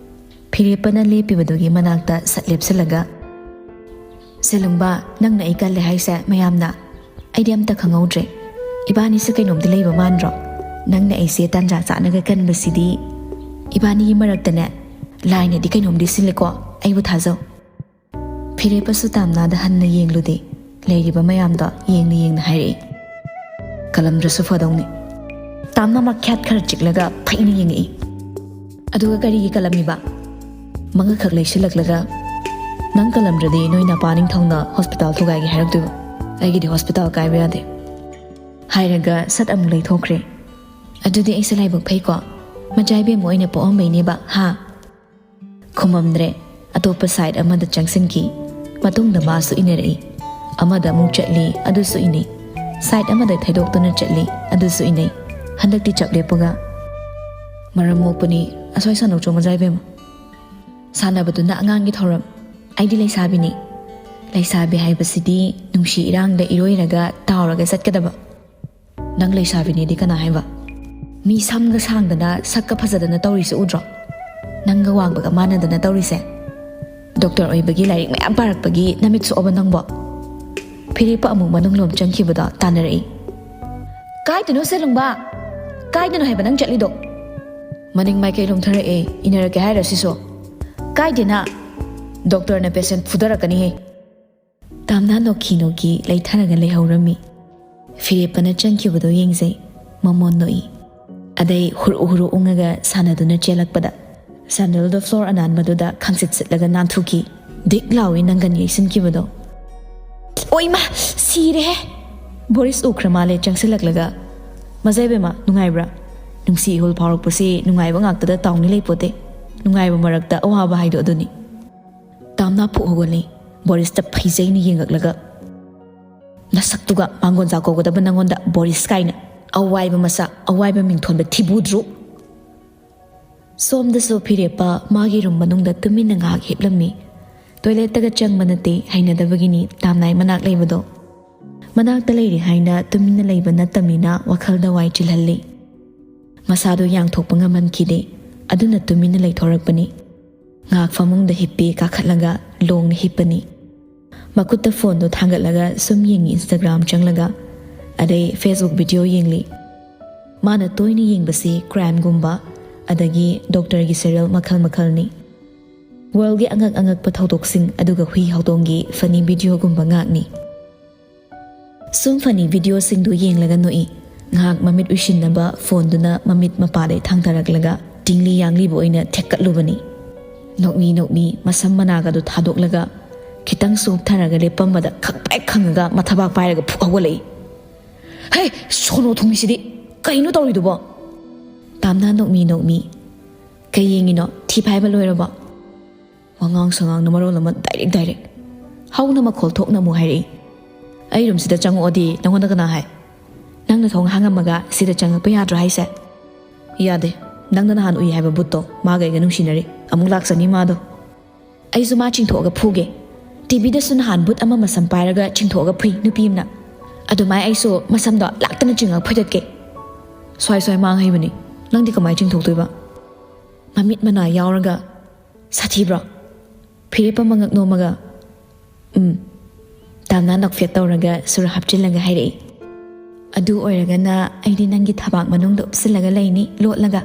ꯐꯤꯔꯦꯞꯄꯅ ꯂꯦꯞꯄꯤꯕꯗꯨꯒꯤ ꯃꯅꯥꯛꯇ ꯁꯠ ꯂꯦꯞꯁꯤꯜꯂꯒ, "ꯁꯦꯂꯨꯡꯕ, ꯅꯪꯅ ꯑꯩ ꯀꯜꯂꯦ ꯍꯥꯏꯁꯦ ꯃꯌꯥꯝꯅ? ꯑꯩꯗꯤ ꯑꯝꯇ ꯈꯪꯍꯧꯗ꯭ꯔꯦ꯫ ꯏꯕꯥꯅꯤꯁꯨ ꯀꯩꯅꯣꯝꯗꯤ ꯂꯩꯕ ꯃꯥꯟꯗ꯭ꯔꯣ? ꯅꯪꯅ ꯑꯩꯁꯦ ꯇꯥꯟꯖꯥ ꯆꯥꯅꯒ ꯀꯟꯕꯁꯤꯗꯤ꯫ ꯏꯕꯥꯅꯤꯒꯤ ꯃꯔꯛꯇꯅꯦ ꯂꯥꯏꯅꯗꯤ ꯀꯩꯅꯣꯝꯗꯤ ꯁꯤꯜꯂꯤꯀꯣ, ꯑꯩꯕꯨ ꯊꯥꯖꯧ꯫" ꯐꯤꯔꯦꯞꯄꯁꯨ ꯇꯥꯝꯅꯥꯗ ꯍꯟꯅ ꯌꯦꯡꯂꯨꯗꯦ꯫ ꯂꯩꯔꯤꯕ ꯃꯌꯥꯝꯗꯣ ꯌꯦꯡꯅ ꯌꯦꯡꯅ ꯍꯥꯏꯔꯛꯏ, "ꯀꯜꯂꯝꯗ꯭ꯔꯁꯨ ꯐꯗꯧꯅꯤ꯫" ꯇꯥꯝꯅꯥ ꯃꯈ꯭ꯌꯥꯠ ꯈꯔ ꯆꯤꯛꯂꯒ ꯐꯩꯅ ꯌꯦꯡꯉꯛꯏ꯫ "ꯑꯗꯨꯒ ꯀꯔꯤꯒꯤ ꯀꯜꯂꯝꯃꯤꯕ?" "ꯃꯉꯛꯈꯛ ꯂꯩꯁꯤꯜꯂꯛꯂꯒ, ꯅꯪ ꯀꯜꯂꯝꯗ꯭ꯔꯗꯤ ꯅꯣꯏ ꯅꯄꯥ ꯅꯤꯡꯊꯧꯅ ꯍꯣꯁꯄꯤꯇꯥꯜ ꯊꯨꯒꯥꯏꯒꯦ ꯍꯥꯏꯔꯛꯇꯣꯏꯕ꯫ ꯑꯩꯒꯤꯗꯤ ꯍꯣꯁꯄꯤꯇꯥꯜ ꯀꯥꯏꯕ ꯌꯥꯗꯦ꯫" ꯍꯥꯏꯔꯒ ꯁꯠ ꯑꯃꯨꯛ ꯂꯩꯊꯣꯛꯈ꯭ꯔꯦ꯫ "ꯑꯗꯨꯗꯤ ꯑꯩꯁꯦ ꯂꯥꯏꯕꯛ ꯐꯩꯀꯣ? ꯃꯆꯥ ꯏꯕꯦꯝꯃ ꯑꯣꯏꯅ ꯄꯣꯛꯑꯝꯕꯩꯅꯦꯕ, ꯍꯥ?" ꯈꯨꯝꯃꯝꯗ꯭ꯔꯦ꯫ ꯑꯇꯣꯞꯄ ꯁꯥꯏꯠ ꯑꯃꯗ ꯆꯪꯁꯤꯟꯈꯤ꯫ ꯃꯇꯨꯡꯗ ꯃꯥꯁꯨ ꯏꯟꯅꯔꯛꯏ꯫ ꯑꯃꯗ ꯑꯃꯨꯛ ꯆꯠꯂꯤ, ꯑꯗꯨꯁꯨ ꯏꯟꯅꯩ꯫ ꯁꯥꯏꯠ ꯑꯃꯗ ꯊꯩꯗꯣꯛꯇꯨꯅ ꯆꯠꯂꯤ, ꯑꯗꯨꯁꯨ ꯏꯟꯅꯩ꯫ ꯍꯟꯗꯛꯇꯤ ꯆꯞ ꯂꯦꯞꯄꯒ, "ꯃꯔꯝ ꯃꯣꯛꯄꯅꯤ, ꯑꯁ꯭ꯋꯥꯏ ꯁꯥꯟꯅꯧꯆꯣ ꯃꯆꯥ ꯏꯕꯦꯝꯃ꯫ ꯁꯥꯟꯅꯕꯗꯨꯅ ꯑꯉꯥꯡꯒꯤ ꯊꯧꯔꯝ꯫ ꯑꯩꯗꯤ ꯂꯩꯁꯥꯕꯤꯅꯤ꯫ ꯂꯩꯁꯥꯕꯤ ꯍꯥꯏꯕꯁꯤꯗꯤ ꯅꯨꯡꯁꯤ ꯏꯔꯥꯡꯗ ꯏꯔꯣꯏꯔꯒ ꯇꯥꯎꯔꯒ ꯆꯠꯀꯗꯕ꯫ ꯅꯪ ꯂꯩꯁꯥꯕꯤꯅꯦꯗꯤ ꯀꯅꯥ ꯍꯥꯏꯕ? ꯃꯤ ꯁꯝꯒ ꯁꯥꯡꯗꯅ ꯁꯛꯀ ꯐꯖꯗꯅ ꯇꯧꯔꯤꯁꯦ ꯎꯗ꯭ꯔꯣ? ꯅꯪꯒ ꯋꯥꯡꯕꯒ ꯃꯥꯟꯅꯗꯅ ꯇꯧꯔꯤꯁꯦ꯫ ꯗꯣꯛꯇꯔ ꯑꯣꯏꯕꯒꯤ ꯂꯥꯏꯔꯤꯛ ꯃꯌꯥꯝ ꯄꯥꯔꯛꯄꯒꯤ ꯅꯃꯤꯠ ꯁꯣꯛꯑꯕ ꯅꯪꯕꯣ? ꯐꯤꯔꯦꯞꯄ ꯑꯃꯨꯛ ꯃꯅꯨꯡꯂꯣꯝ ꯆꯪꯈꯤꯕꯗꯣ ꯇꯥꯟꯅꯔꯛꯏ꯫ "ꯀꯥꯏꯗꯅꯣ ꯁꯦ ꯂꯨꯡꯕ? ꯀꯥꯏꯗꯅꯣ ꯍꯥꯏꯕ ꯅꯪ ꯆꯠꯂꯤꯗꯣ?" ꯃꯅꯤꯡ ꯃꯥꯏꯀꯩ ꯂꯣꯝꯊꯔꯛꯑꯦ꯫ "ꯏꯟꯅꯔꯛꯀꯦ ꯍꯥꯏꯔꯣ ꯁꯤꯁꯨ?" "ꯀꯥꯏꯗꯦꯅ꯫ ꯗꯣꯛꯇꯔꯅ ꯄꯦꯁꯦꯟ ꯐꯨꯗꯔꯛꯀꯅꯤꯍꯦ꯫" ꯇꯥꯝꯅ ꯅꯣꯛꯈꯤ ꯅꯣꯛꯈꯤ ꯂꯩꯊꯔꯒ ꯂꯩꯍꯧꯔꯝꯃꯤ꯫ ꯐꯤꯔꯦꯞꯄꯅ ꯆꯪꯈꯤꯕꯗꯣ ꯌꯦꯡꯖꯩ꯫ ꯃꯃꯣꯟ ꯅꯣꯛꯏ꯫ ꯑꯗꯩ ꯍꯨꯔꯨ ꯍꯨꯔꯨ ꯎꯪꯉꯒ ꯁꯥꯟꯅꯗꯨꯅ ꯆꯦꯜꯂꯛꯄꯗ ꯁꯦꯟꯗꯜꯗꯣ ꯐ꯭ꯂꯣꯔ ꯑꯅꯥꯟꯕꯗꯨꯗ ꯈꯪꯆꯤꯠ ꯆꯤꯠꯂꯒ ꯅꯥꯟꯊꯨꯈꯤ꯫ ꯗꯤꯛ ꯂꯥꯎꯏ ꯅꯪꯒꯟ ꯌꯩꯁꯤꯟꯈꯤꯕꯗꯣ꯫ "ꯑꯣꯏꯃ! ꯁꯤꯔꯦꯍꯦ!" ꯕꯣꯔꯤꯁ ꯎꯈ꯭ꯔ ꯃꯥꯜꯂꯦ ꯆꯪꯁꯤꯜꯂꯛꯂꯒ꯫ "ꯃꯖꯥ ꯏꯕꯦꯝꯃ, ꯅꯨꯡꯉꯥꯏꯕ꯭ꯔꯥ? ꯅꯨꯡꯁꯤ ꯏꯍꯨꯜ ꯐꯥꯎꯔꯛꯄꯁꯤ ꯅꯨꯡꯉꯥꯏꯕ ꯉꯥꯛꯇꯗ ꯇꯥꯎꯅꯤ ꯂꯩꯄꯣꯠꯇꯦ꯫ ꯅꯨꯡꯉꯥꯏꯕ ꯃꯔꯛꯇ ꯑꯋꯥꯕ ꯍꯥꯏꯗꯣ ꯑꯗꯨꯅꯤ꯫" ꯇꯥꯝꯅ ꯐꯨꯛ ꯍꯧꯒꯠꯂꯤ꯫ ꯕꯣꯔꯤꯁꯇ ꯐꯩꯖꯩꯅ ꯌꯦꯡꯉꯛꯂꯒ, "ꯅꯁꯛꯇꯨꯒ ꯃꯥꯡꯒꯣꯟ ꯆꯥꯛ ꯀꯧꯒꯗꯕ ꯅꯪꯉꯣꯟꯗ ꯕꯣꯔꯤꯁ ꯀꯥꯏꯅ꯫ ꯑꯋꯥꯏꯕ ꯃꯆꯥ, ꯑꯋꯥꯏꯕ ꯃꯤꯡꯊꯣꯟꯕ ꯊꯤꯕꯨꯗ꯭ꯔꯨ!" ꯁꯣꯝꯗꯁꯨ ꯐꯤꯔꯦꯞꯄ ꯃꯥꯒꯤ ꯔꯨꯝ ꯃꯅꯨꯡꯗ ꯇꯨꯃꯤꯟꯅ ꯉꯥꯏꯍꯥꯛ ꯍꯤꯞꯂꯝꯃꯤ꯫ ꯇꯣꯏꯂꯦꯠꯇꯒ ꯆꯪꯕ ꯅꯠꯇꯦ, ꯍꯩꯅꯗꯕꯒꯤꯅꯤ ꯇꯥꯝꯅꯥꯏ ꯃꯅꯥꯛ ꯂꯩꯕꯗꯣ꯫ ꯃꯅꯥꯛꯇ ꯂꯩꯔꯤ ꯍꯥꯏꯅ ꯇꯨꯃꯤꯟꯅ ꯂꯩꯕ ꯅꯠꯇꯕꯅꯤꯅ ꯋꯥꯈꯜꯗ ꯋꯥꯏ ꯆꯤꯜꯍꯜꯂꯤ꯫ ꯃꯁꯥꯗꯣ ꯌꯥꯡꯊꯣꯛꯄ ꯉꯝꯍꯟꯈꯤꯗꯦ, ꯑꯗꯨꯅ ꯇꯨꯃꯤꯟꯅ ꯂꯩꯊꯣꯔꯛꯄꯅꯤ꯫ ꯉꯥꯏꯍꯥꯛ ꯐꯃꯨꯡꯗ ꯍꯤꯞꯄꯤ, ꯀꯥꯈꯠꯂꯒ ꯂꯣꯡꯅ ꯍꯤꯞꯄꯅꯤ꯫ ꯃꯈꯨꯠꯇ ꯐꯣꯟꯗꯣ ꯊꯥꯡꯒꯠꯂꯒ ꯁꯨꯝ ꯌꯦꯡꯉꯤ Instagram ꯆꯪꯂꯒ, ꯑꯗꯩ Facebook video ꯌꯦꯡꯂꯤ꯫ ꯃꯥꯅ ꯇꯣꯏꯅ ꯌꯦꯡꯕꯁꯤ crimeꯒꯨꯝꯕ, ꯑꯗꯒꯤ ꯗꯣꯛꯇꯔꯒꯤ serial ꯃꯈꯜ ꯃꯈꯜꯅꯤ꯫ Worldꯒꯤ ꯑꯉꯛ ꯑꯉꯛꯄ ꯊꯧꯗꯣꯛꯁꯤꯡ, ꯑꯗꯨꯒ ꯍꯨꯏ ꯍꯧꯗꯣꯡꯒꯤ funny videoꯒꯨꯝꯕ ꯉꯥꯛꯅꯤ꯫ ꯁꯨꯝ funny videoꯁꯤꯡꯗꯨ ꯌꯦꯡꯂꯒ ꯅꯣꯛꯏ꯫ ꯉꯥꯏꯍꯥꯛ ꯃꯃꯤꯠ ꯎꯏꯁꯤꯟꯅꯕ ꯐꯣꯟꯗꯨꯅ ꯃꯃꯤꯠ ꯃꯄꯥꯗꯩ ꯊꯥꯡꯊꯔꯛꯂꯒ ꯇꯤꯡꯂꯤ ꯌꯥꯡꯂꯤꯕ ꯑꯣꯏꯅ ꯊꯦꯛꯀꯠꯂꯨꯕꯅꯤ꯫ ꯅꯣꯛꯃꯤ ꯅꯣꯛꯃꯤ ꯃꯁꯝ ꯃꯅꯥꯒꯗꯨ ꯊꯥꯗꯣꯛꯂꯒ ꯈꯤꯇꯪ ꯆꯣꯛꯊꯔꯒ ꯂꯦꯞꯄꯝꯕꯗ ꯈꯪꯄ꯭ꯔꯦꯛ ꯈꯪꯉꯒ ꯃꯊꯕꯥꯛ ꯄꯥꯏꯔꯒ ꯐꯨꯛ ꯍꯧꯒꯠꯂꯛꯏ꯫ "ꯍꯦ, ꯁꯣꯅꯣ ꯊꯨꯡꯕꯤꯁꯤꯗꯤ ꯀꯩꯅꯣ ꯇꯧꯔꯤꯗꯨꯕꯣ?" ꯇꯥꯝꯅ ꯅꯣꯛꯃꯤ ꯅꯣꯛꯃꯤ, "ꯀꯩ ꯌꯦꯡꯉꯤꯅꯣ? ꯊꯤ ꯐꯥꯏꯕ ꯂꯣꯏꯔꯕꯣ?" ꯋꯥꯉꯥꯡ ꯁꯉꯥꯡꯅ ꯃꯔꯣꯜ ꯑꯃ direct direct꯫ ꯍꯧꯅ ꯃꯈꯣꯜ ꯊꯣꯛꯅ ꯑꯃꯨꯛ ꯍꯥꯏꯔꯛꯏ꯫ "ꯑꯩ ꯔꯨꯝꯁꯤꯗ ꯆꯪꯉꯛꯑꯣꯗꯤ ꯅꯪꯉꯣꯟꯗ ꯀꯅꯥ ꯍꯥꯏ? ꯅꯪꯅ ꯊꯣꯡ ꯍꯥꯡꯉꯝꯃꯒ ꯁꯤꯗ ꯆꯪꯉꯛꯄ ꯌꯥꯗ꯭ꯔꯣ ꯍꯥꯏꯁꯦ?" "ꯌꯥꯗꯦ꯫ ꯅꯪꯅ ꯅꯍꯥꯟ ꯎꯏ ꯍꯥꯏꯕ ꯕꯨꯠꯇꯣ ꯃꯥꯒ ꯑꯩꯒ ꯅꯨꯡꯁꯤꯅꯔꯤ꯫ ꯑꯃꯨꯛ ꯂꯥꯛꯆꯅꯤ ꯃꯥꯗꯣ꯫ ꯑꯩꯁꯨ ꯃꯥ ꯆꯤꯡꯊꯣꯛꯑꯒ ꯐꯨꯒꯦ꯫ ꯇꯤꯚꯤꯗꯁꯨ ꯅꯍꯥꯟ ꯕꯨꯠ ꯑꯃ ꯃꯁꯝ ꯄꯥꯏꯔꯒ ꯆꯤꯡꯊꯣꯛꯑꯒ ꯐꯨꯏ ꯅꯨꯄꯤ ꯑꯃꯅ꯫ ꯑꯗꯨꯃꯥꯏ ꯑꯩꯁꯨ ꯃꯁꯝꯗꯣ ꯂꯥꯛꯇꯅ ꯆꯤꯡꯉꯒ ꯐꯣꯏꯗꯠꯀꯦ꯫" "ꯁ꯭ꯋꯥꯏ ꯁ꯭ꯋꯥꯏ ꯃꯥꯡ ꯍꯩꯕꯅꯤ꯫ ꯅꯪꯗꯤ ꯀꯃꯥꯏ ꯆꯤꯡꯊꯣꯛꯇꯣꯏꯕ?" ꯃꯃꯤꯠ ꯃꯅꯥ ꯌꯥꯎꯔꯒ, "ꯁꯥꯊꯤꯕ꯭ꯔꯣ?" ꯐꯤꯔꯦꯞ ꯑꯃ ꯉꯛ ꯅꯣꯝꯃꯒ, "ꯎꯝ," ꯇꯥꯝꯅ ꯅꯣꯛꯐꯦꯠ ꯇꯧꯔꯒ ꯁꯨꯔ ꯍꯥꯞꯆꯤꯜꯂꯒ ꯍꯥꯏꯔꯛꯏ꯫ "ꯑꯗꯨ ꯑꯣꯏꯔꯒꯅ ꯑꯩꯗꯤ ꯅꯪꯒꯤ ꯊꯕꯥꯛ ꯃꯅꯨꯡꯗ ꯎꯞꯁꯤꯜꯂꯒ ꯂꯩꯅꯤ, ꯂꯣꯠꯂꯒ꯫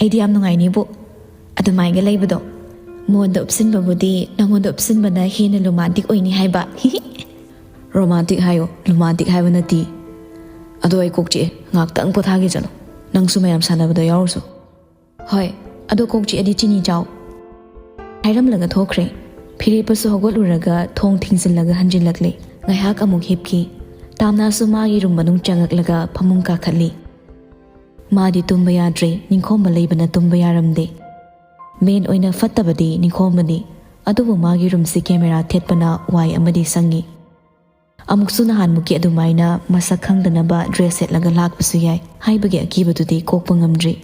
ꯑꯩꯗꯤ ꯌꯥꯝ ꯅꯨꯡꯉꯥꯏꯅꯤꯕꯨ ꯑꯗꯨꯃꯥꯏꯒ ꯂꯩꯕꯗꯣ꯫ ꯃꯣꯟꯗ ꯎꯞꯁꯤꯟꯕꯕꯨꯗꯤ ꯅꯪꯉꯣꯟꯗ ꯎꯞꯁꯤꯟꯕꯅ ꯍꯦꯟꯅ ꯔꯣꯃꯥꯟꯇꯤꯛ ꯑꯣꯏꯅꯤ ꯍꯥꯏꯕ꯫ ꯍꯤꯍꯤ꯫ ꯔꯣꯃꯥꯟꯇꯤꯛ ꯍꯥꯏꯌꯣ, ꯔꯣꯃꯥꯟꯇꯤꯛ ꯍꯥꯏꯕ ꯅꯠꯇꯦ꯫ ꯑꯗꯣ ꯑꯩ ꯀꯣꯛ ꯆꯤꯛꯑꯦ, ꯉꯥꯛꯇꯪ ꯄꯣꯊꯥꯒꯦ ꯆꯠꯂꯣ꯫ ꯅꯪꯁꯨ ꯃꯌꯥꯝ ꯁꯥꯟꯅꯕꯗ ꯌꯥꯎꯔꯨꯁꯣ꯫ ꯍꯣꯏ, ꯑꯗꯣ ꯀꯣꯛ ꯆꯤꯛꯑꯗꯤ ꯆꯤꯅꯤ ꯆꯥꯎ꯫" ꯍꯥꯏꯔꯝꯂꯒ ꯊꯣꯛꯈ꯭ꯔꯦ꯫ ꯐꯤꯔꯦꯞꯄꯁꯨ ꯍꯧꯒꯠꯂꯨꯔꯒ ꯊꯣꯡ ꯊꯤꯡꯖꯤꯜꯂꯒ ꯍꯟꯖꯤꯜꯂꯛꯂꯦ꯫ ꯉꯥꯏꯍꯥꯛ ꯑꯃꯨꯛ ꯍꯤꯞꯈꯤ꯫ ꯇꯥꯝꯅꯥꯁꯨ ꯃꯥꯒꯤ ꯔꯨꯝ ꯃꯅꯨꯡ ꯆꯪꯉꯛꯂꯒ ꯐꯃꯨꯡ ꯀꯥꯈꯠꯂꯤ꯫ ꯃꯥꯗꯤ ꯇꯨꯝꯕ ꯌꯥꯗ꯭ꯔꯦ, ꯅꯤꯡꯈꯣꯝꯕ ꯂꯩꯕꯅ ꯇꯨꯝꯕ ꯌꯥꯔꯝꯗꯦ꯫ ꯃꯦꯟ ꯑꯣꯏꯅ ꯐꯠꯇꯕꯗꯤ ꯅꯤꯡꯈꯣꯝꯕꯅꯤ, ꯑꯗꯨꯕꯨ ꯃꯥꯒꯤ ꯔꯨꯝꯁꯤ ꯀꯦꯃꯦꯔꯥ ꯊꯦꯠꯄꯅ ꯋꯥꯏ ꯑꯃꯗꯤ ꯁꯪꯉꯤ꯫ ꯑꯃꯨꯛꯁꯨ ꯅꯍꯥꯟꯃꯨꯛꯀꯤ ꯑꯗꯨꯃꯥꯏꯅ ꯃꯁꯛ ꯈꯪꯗꯅꯕ ꯗ꯭ꯔꯦꯁ ꯁꯦꯠꯂꯒ ꯂꯥꯛꯄꯁꯨ ꯌꯥꯏ ꯍꯥꯏꯕꯒꯤ ꯑꯀꯤꯕꯗꯨꯗꯤ ꯀꯣꯛꯄ ꯉꯝꯗ꯭ꯔꯤ꯫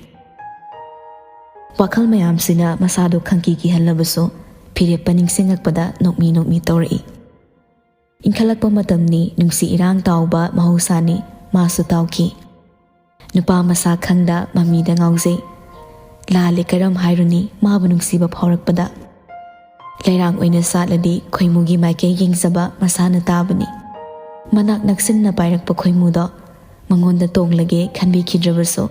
ꯋꯥꯈꯜ ꯃꯌꯥꯝꯁꯤꯅ ꯃꯁꯥꯗꯨ ꯈꯪꯀꯤ ꯀꯤꯍꯜꯂꯕꯁꯨ ꯐꯤꯔꯦꯞꯄ ꯅꯤꯡꯁꯤꯡꯉꯛꯄꯗ ꯅꯣꯛꯃꯤ ꯅꯣꯛꯃꯤ ꯇꯧꯔꯛꯏ꯫ ꯏꯟꯈꯠꯂꯛꯄ ꯃꯇꯝꯅꯤ, ꯅꯨꯡꯁꯤ ꯏꯔꯥꯡ ꯇꯥꯎꯕ ꯃꯍꯧꯁꯥꯅꯤ, ꯃꯥꯁꯨ ꯇꯥꯎꯈꯤ꯫ ꯅꯨꯄꯥ ꯃꯁꯥ ꯈꯪꯗ ꯃꯃꯤꯗ ꯉꯥꯎꯖꯩ꯫ ꯂꯥꯜꯂꯦ ꯀꯔꯝ ꯍꯥꯏꯔꯨꯅꯤ ꯃꯥꯕꯨ ꯅꯨꯡꯁꯤꯕ ꯐꯥꯎꯔꯛꯄꯗ꯫ ꯂꯩꯔꯥꯡ ꯑꯣꯏꯅ ꯁꯥꯠꯂꯗꯤ ꯈꯣꯏꯃꯨꯒꯤ ꯃꯥꯏꯀꯩ ꯌꯦꯡꯖꯕ ꯃꯁꯥꯅ ꯇꯥꯕꯅꯤ꯫ ꯃꯅꯥꯛ ꯅꯛꯁꯤꯟꯅ ꯄꯥꯏꯔꯛꯄ ꯈꯣꯏꯃꯨꯗꯣ ꯃꯉꯣꯟꯗ ꯇꯣꯡꯂꯒꯦ ꯈꯟꯕꯤꯈꯤꯗ꯭ꯔꯕꯁꯨ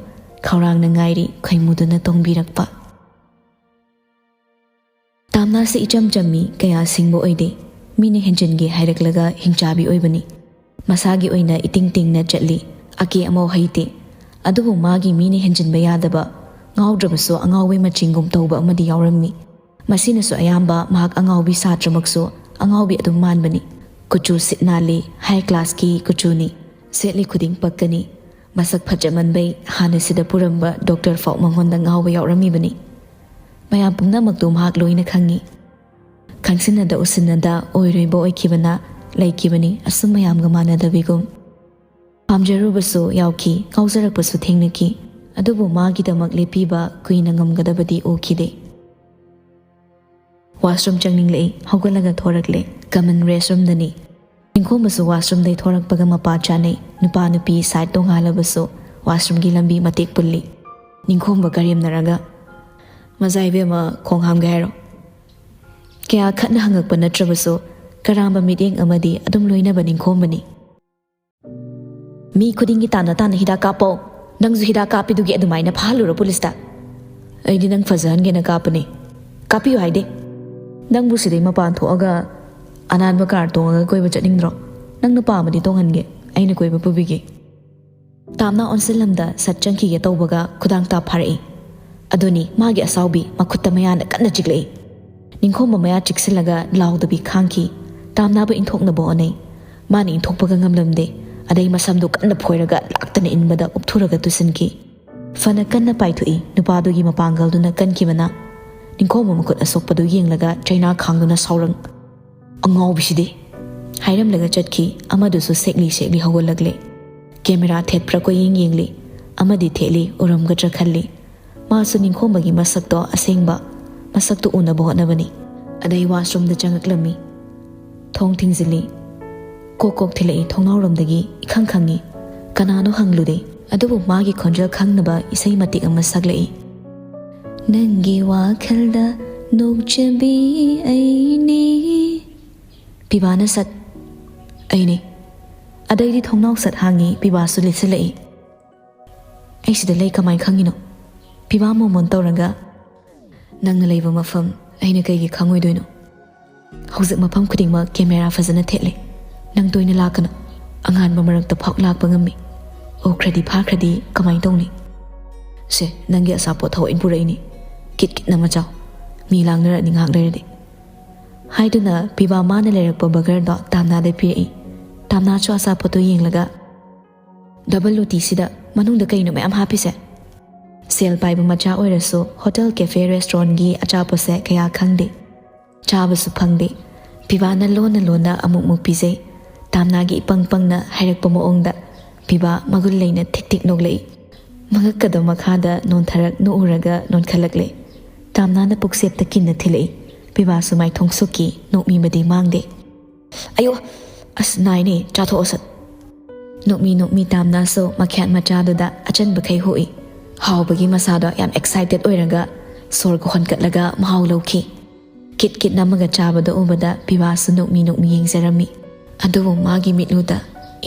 ꯈꯧꯔꯥꯡꯅ ꯉꯥꯏꯔꯤ ꯈꯣꯏꯃꯨꯗꯨꯅ ꯇꯣꯡꯕꯤꯔꯛꯄ꯫ ꯇꯥꯝꯅꯥꯁꯤ ꯏꯆꯝ ꯆꯝꯃꯤ, ꯀꯌꯥ ꯁꯤꯡꯕ ꯑꯣꯏꯗꯦ꯫ ꯃꯤꯅ ꯍꯦꯟꯖꯤꯟꯒꯦ ꯍꯥꯏꯔꯛꯂꯒ ꯍꯤꯡꯆꯥꯕꯤ ꯑꯣꯏꯕꯅꯤ꯫ ꯃꯁꯥꯒꯤ ꯑꯣꯏꯅ ꯏꯇꯤꯡ ꯇꯤꯡꯅ ꯆꯠꯂꯤ, ꯑꯀꯦ ꯑꯃꯧ ꯍꯩꯇꯦ꯫ ꯑꯗꯨꯕꯨ ꯃꯥꯒꯤ ꯃꯤꯅ ꯍꯦꯟꯖꯤꯟꯕ ꯌꯥꯗꯕ, ꯉꯥꯎꯗ꯭ꯔꯕꯁꯨ ꯑꯉꯥꯎꯕꯩ ꯃꯆꯤꯡꯒꯨꯝ ꯇꯧꯕ ꯑꯃꯗꯤ ꯌꯥꯎꯔꯝꯃꯤ꯫ ꯃꯁꯤꯅꯁꯨ ꯑꯌꯥꯝꯕ ꯃꯍꯥꯛ ꯑꯉꯥꯎꯕꯤ ꯁꯥꯇ꯭ꯔꯃꯛꯁꯨ ꯑꯉꯥꯎꯕꯤ ꯑꯗꯨꯝ ꯃꯥꯟꯕꯅꯤ꯫ ꯀꯨꯆꯨ ꯁꯤꯠ ꯅꯥꯜꯂꯤ, ꯍꯥꯏ ꯀ꯭ꯂꯥꯁꯀꯤ ꯀꯨꯆꯨꯅꯤ꯫ ꯁꯦꯠꯂꯤ ꯈꯨꯗꯤꯡ ꯄꯛꯀꯅꯤ꯫ ꯃꯁꯛ ꯐꯖꯃꯟꯕꯩ ꯍꯥꯟꯅ ꯁꯤꯗ ꯄꯨꯔꯝꯕ ꯗꯣꯛꯇꯔ ꯐꯥꯎ ꯃꯉꯣꯟꯗ ꯉꯥꯎꯕ ꯌꯥꯎꯔꯝꯃꯤꯕꯅꯤ꯫ ꯃꯌꯥꯝ ꯄꯨꯝꯅꯃꯛꯇꯨ ꯃꯍꯥꯛ ꯂꯣꯏꯅ ꯈꯪꯉꯤ꯫ ꯈꯪꯁꯤꯟꯅꯗ ꯎꯁꯤꯟꯅꯗ ꯑꯣꯏꯔꯣꯏꯕ ꯑꯣꯏꯈꯤꯕꯅ ꯂꯩꯈꯤꯕꯅꯤ, ꯑꯁꯨꯝ ꯃꯌꯥꯝꯒ ꯃꯥꯟꯅꯗꯕꯤꯒꯨꯝ꯫ ꯄꯥꯝꯖꯔꯨꯕꯁꯨ ꯌꯥꯎꯈꯤ, ꯉꯥꯎꯖꯔꯛꯄꯁꯨ ꯊꯦꯡꯅꯈꯤ꯫ ꯑꯗꯨꯕꯨ ꯃꯥꯒꯤꯗꯃꯛ ꯂꯦꯞꯄꯤꯕ ꯀꯨꯏꯅ ꯉꯝꯒꯗꯕꯗꯤ ꯎꯈꯤꯗꯦ꯫ ꯋꯥꯁꯔꯨꯝ ꯆꯪꯅꯤꯡꯂꯛꯏ, ꯍꯧꯒꯠꯂꯒ ꯊꯣꯔꯛꯂꯦ꯫ ꯀꯃꯟ ꯔꯦꯁꯔꯨꯝꯗꯅꯤ꯫ ꯅꯤꯡꯈꯣꯝꯕꯁꯨ ꯋꯥꯁꯔꯨꯝꯗꯩ ꯊꯣꯔꯛꯄꯒ ꯃꯄꯥ ꯆꯥꯅꯩ꯫ ꯅꯨꯄꯥ ꯅꯨꯄꯤ ꯁꯥꯏꯠ ꯇꯣꯡꯉꯥꯜꯂꯕꯁꯨ ꯋꯥꯁꯔꯨꯝꯒꯤ ꯂꯝꯕꯤ ꯃꯇꯦꯛ ꯄꯨꯜꯂꯤ꯫ ꯅꯤꯡꯈꯣꯝꯕ ꯀꯔꯦꯝꯅꯔꯒ, "ꯃꯖꯥ ꯏꯕꯦꯝꯃ, ꯈꯣꯡ ꯍꯥꯝꯒꯦ ꯍꯥꯏꯔꯣ?" ꯀꯌꯥ ꯈꯠꯅ ꯍꯪꯉꯛꯄ ꯅꯠꯇ꯭ꯔꯕꯁꯨ, ꯀꯔꯥꯝꯕ ꯃꯤꯠꯌꯦꯡ ꯑꯃꯗꯤ ꯑꯗꯨꯝ ꯂꯣꯏꯅꯕ ꯅꯤꯡꯈꯣꯝꯕꯅꯤ꯫ "ꯃꯤ ꯈꯨꯗꯤꯡꯒꯤ ꯇꯥꯟꯅ ꯇꯥꯟꯅ ꯍꯤꯗꯥꯛ ꯀꯥꯞꯄꯣ꯫ ꯅꯪꯁꯨ ꯍꯤꯗꯥꯛ ꯀꯥꯞꯄꯤꯗꯨꯒꯤ ꯑꯗꯨꯃꯥꯏꯅ ꯐꯥꯍꯜꯂꯨꯔꯣ ꯄꯨꯂꯤꯁꯇ?" "ꯑꯩꯗꯤ ꯅꯪ ꯐꯖꯍꯟꯒꯦꯅ ꯀꯥꯞꯄꯅꯦ꯫ ꯀꯥꯞꯄꯤꯌꯨ ꯍꯥꯏꯗꯦ꯫ ꯅꯪꯕꯨ ꯁꯤꯗꯩ ꯃꯄꯥꯟ ꯊꯣꯛꯑꯒ ꯑꯅꯥꯟꯕ ꯀꯥꯔ ꯇꯣꯡꯉꯒ ꯀꯣꯏꯕ ꯆꯠꯅꯤꯡꯗ꯭ꯔꯣ? ꯅꯪ ꯅꯨꯄꯥ ꯑꯃꯗꯤ ꯇꯣꯡꯍꯟꯒꯦ꯫ ꯑꯩꯅ ꯀꯣꯏꯕ ꯄꯨꯕꯤꯒꯦ꯫" ꯇꯥꯝꯅ ꯑꯣꯟꯁꯤꯜꯂꯝꯗ ꯁꯠ ꯆꯪꯈꯤꯒꯦ ꯇꯧꯕꯒ ꯈꯨꯗꯥꯡ ꯇꯥ ꯐꯥꯔꯛꯏ꯫ ꯑꯗꯨꯅꯤ ꯃꯥꯒꯤ ꯑꯁꯥꯎꯕꯤ ꯃꯈꯨꯠꯇ ꯃꯌꯥꯅ ꯀꯟꯅ ꯆꯤꯛꯂꯛꯏ꯫ ꯅꯤꯡꯈꯣꯝꯕ ꯃꯌꯥ ꯆꯤꯛꯁꯤꯜꯂꯒ ꯂꯥꯎꯗꯕꯤ ꯈꯥꯡꯈꯤ꯫ ꯇꯥꯝꯅꯥꯕꯨ ꯏꯟꯊꯣꯛꯅꯕ ꯍꯣꯠꯅꯩ꯫ ꯃꯥꯅ ꯏꯟꯊꯣꯛꯄꯒ ꯉꯝꯂꯝꯗꯦ꯫ ꯑꯗꯩ ꯃꯁꯝꯗꯨ ꯀꯟꯅ ꯐꯣꯏꯔꯒ ꯂꯥꯛꯇꯅ ꯏꯟꯕꯗ ꯎꯞꯊꯨꯔꯒ ꯇꯨꯁꯤꯟꯈꯤ꯫ ꯐꯅ ꯀꯟꯅ ꯄꯥꯏꯊꯣꯛꯏ꯫ ꯅꯨꯄꯥꯗꯨꯒꯤ ꯃꯄꯥꯡꯒꯜꯗꯨꯅ ꯀꯟꯈꯤꯕꯅ ꯅꯤꯡꯈꯣꯝꯕ ꯃꯈꯨꯠ ꯑꯁꯣꯛꯄꯗꯨ ꯌꯦꯡꯂꯒ ꯆꯩꯅꯥ ꯈꯥꯡꯗꯨꯅ ꯁꯥꯎꯔꯪ, "ꯑꯉꯥꯎꯕꯤꯁꯤꯗꯤ!" ꯍꯥꯏꯔꯝꯂꯒ ꯆꯠꯈꯤ꯫ ꯑꯃꯗꯨꯁꯨ ꯁꯦꯛꯂꯤ ꯁꯦꯛꯂꯤ ꯍꯧꯒꯠꯂꯛꯂꯦ꯫ ꯀꯦꯃꯦꯔꯥ ꯊꯦꯠꯄ꯭ꯔꯥ ꯀꯣꯏꯌꯦꯡ ꯌꯦꯡꯂꯤ꯫ ꯑꯃꯗꯤ ꯊꯦꯠꯂꯤ, ꯎꯔꯝꯒꯗ꯭ꯔꯥ ꯈꯜꯂꯤ꯫ ꯃꯥꯁꯨ ꯅꯤꯡꯈꯣꯝꯕꯒꯤ ꯃꯁꯛꯇꯣ ꯑꯁꯦꯡꯕ ꯃꯁꯛꯇꯨ ꯎꯅꯕ ꯍꯣꯠꯅꯕꯅꯤ꯫ ꯑꯗꯩ ꯋꯥꯁꯔꯨꯝꯗ ꯆꯪꯉꯛꯂꯝꯃꯤ꯫ ꯊꯣꯡ ꯊꯤꯡꯖꯤꯜꯂꯤ꯫ ꯀꯣꯛ ꯀꯣꯛ ꯊꯤꯜꯂꯛꯏ ꯊꯣꯡꯅꯥꯎꯔꯣꯝꯗꯒꯤ꯫ ꯏꯈꯪ ꯈꯪꯉꯤ꯫ ꯀꯅꯥꯅꯣ ꯍꯪꯂꯨꯗꯦ꯫ ꯑꯗꯨꯕꯨ ꯃꯥꯒꯤ ꯈꯣꯟꯖꯦꯜ ꯈꯪꯅꯕ ꯏꯁꯩ ꯃꯇꯦꯛ ꯑꯃ ꯁꯛꯂꯛꯏ꯫ "ꯅꯪꯒꯤ ꯋꯥꯈꯜꯗ ꯅꯣꯛꯆꯕꯤ ꯑꯩꯅꯤ꯫" ꯄꯤꯕꯥꯅ ꯁꯠ, "ꯑꯩꯅꯦ꯫" ꯑꯗꯩꯗꯤ ꯊꯣꯡꯅꯥꯎ ꯁꯠ ꯍꯥꯡꯉꯤ, ꯄꯤꯕꯥꯁꯨ ꯂꯤꯠꯁꯤꯜꯂꯛꯏ꯫ "ꯑꯩ ꯁꯤꯗ ꯂꯩ ꯀꯃꯥꯏ ꯈꯪꯉꯤꯅꯣ?" ꯄꯤꯕꯥ ꯃꯣꯃꯣꯟ ꯇꯧꯔꯒ, "ꯅꯪꯅ ꯂꯩꯕ ꯃꯐꯝ ꯑꯩꯅ ꯀꯩꯒꯤ ꯈꯪꯉꯣꯏꯗꯣꯏꯅꯣ? ꯍꯧꯖꯤꯛ ꯃꯐꯝ ꯈꯨꯗꯤꯡꯃꯛ ꯀꯦꯃꯦꯔꯥ ꯐꯖꯅ ꯊꯦꯠꯂꯦ꯫ ꯅꯪ ꯇꯣꯏꯅ ꯂꯥꯛꯀꯅꯨ꯫ ꯑꯉꯥꯟꯕ ꯃꯔꯛꯇ ꯐꯥꯎ ꯂꯥꯛꯄ ꯉꯝꯃꯤ꯫ ꯎꯈ꯭ꯔꯗꯤ ꯐꯥꯈ꯭ꯔꯗꯤ ꯀꯃꯥꯏ ꯇꯧꯅꯤ? ꯁꯦ, ꯅꯪꯒꯤ ꯑꯆꯥꯄꯣꯠ ꯊꯑꯣꯏꯅ ꯄꯨꯔꯛꯏꯅꯤ꯫ ꯀꯤꯠ ꯀꯤꯠꯅ ꯑꯃ ꯆꯥꯎ꯫ ꯃꯤ ꯂꯥꯡꯅꯔꯛꯑꯅꯤ ꯉꯥꯏꯍꯥꯛ ꯂꯩꯔꯗꯤ꯫" ꯍꯥꯏꯗꯨꯅ ꯄꯤꯕꯥ ꯃꯥꯅ ꯂꯩꯔꯛꯄ ꯕꯒꯔꯗꯣ ꯇꯥꯝꯅꯥꯗ ꯄꯤꯔꯛꯏ꯫ ꯇꯥꯝꯅꯥꯁꯨ ꯑꯆꯥꯄꯣꯠꯇꯨ ꯌꯦꯡꯂꯒ, "ꯗꯕꯜ ꯂꯣꯇꯤꯁꯤꯗ ꯃꯅꯨꯡꯗ ꯀꯩꯅꯣ ꯃꯌꯥꯝ ꯍꯥꯞꯄꯤꯁꯦ?" ꯁꯦꯜ ꯄꯥꯏꯕ ꯃꯆꯥ ꯑꯣꯏꯔꯁꯨ ꯍꯣꯇꯦꯜ, ꯀꯦꯐꯦ, ꯔꯦꯁꯇꯨꯔꯦꯟꯒꯤ ꯑꯆꯥꯄꯣꯠꯁꯦ ꯀꯌꯥ ꯈꯪꯗꯦ꯫ ꯆꯥꯕꯁꯨ ꯐꯪꯗꯦ꯫ ꯄꯤꯕꯥꯅ ꯂꯣꯟꯅ ꯂꯣꯟꯅ ꯑꯃꯨꯛꯃꯨꯛ ꯄꯤꯖꯩ꯫ ꯇꯥꯝꯅꯥꯒꯤ ꯏꯄꯪ ꯄꯪꯅ ꯍꯥꯏꯔꯛꯄ ꯃꯑꯣꯡꯗ ꯄꯤꯕꯥ ꯃꯒꯨꯟ ꯂꯩꯅ ꯊꯤꯛ ꯊꯤꯛ ꯅꯣꯛꯂꯛꯏ꯫ ꯃꯉꯛꯀꯗꯣ ꯃꯈꯥꯗ ꯅꯣꯟꯊꯔꯛ ꯅꯣꯛꯎꯔꯒ ꯅꯣꯟꯈꯠꯂꯛꯂꯦ꯫ ꯇꯥꯝꯅꯥꯅ ꯄꯨꯛꯆꯦꯞꯇ ꯀꯤꯟꯅ ꯊꯤꯜꯂꯛꯏ꯫ ꯄꯤꯕꯥꯁꯨ ꯃꯥꯏꯊꯣꯡ ꯁꯨꯛꯀꯤ, ꯅꯣꯛꯃꯤꯕꯗꯤ ꯃꯥꯡꯗꯦ꯫ "ꯑꯌꯣ! ꯑꯁ, ꯅꯥꯏꯅꯦ, ꯆꯥꯊꯣꯛꯑꯣ ꯁꯠ꯫" ꯅꯣꯛꯃꯤ ꯅꯣꯛꯃꯤ ꯇꯥꯝꯅꯥꯁꯨ ꯃꯈ꯭ꯌꯥꯠ ꯃꯆꯥꯗꯨꯗ ꯑꯆꯟꯕꯈꯩ ꯍꯨꯛꯏ꯫ ꯍꯥꯎꯕꯒꯤ ꯃꯁꯥꯗꯣ ꯌꯥꯝ ꯑꯦꯛꯁꯥꯏꯇꯦꯠ ꯑꯣꯏꯔꯒ ꯁꯣꯔꯒ ꯍꯣꯟꯀꯠꯂꯒ ꯃꯍꯥꯎ ꯂꯧꯈꯤ꯫ ꯀꯤꯠ ꯀꯤꯠ ꯅꯝꯃꯒ ꯆꯥꯕꯗꯣ ꯎꯕꯗ ꯄꯤꯕꯥꯁꯨ ꯅꯣꯛꯃꯤ ꯅꯣꯛꯃꯤ ꯌꯦꯡꯖꯔꯝꯃꯤ꯫ ꯑꯗꯨꯕꯨ ꯃꯥꯒꯤ ꯃꯤꯠꯂꯨꯗ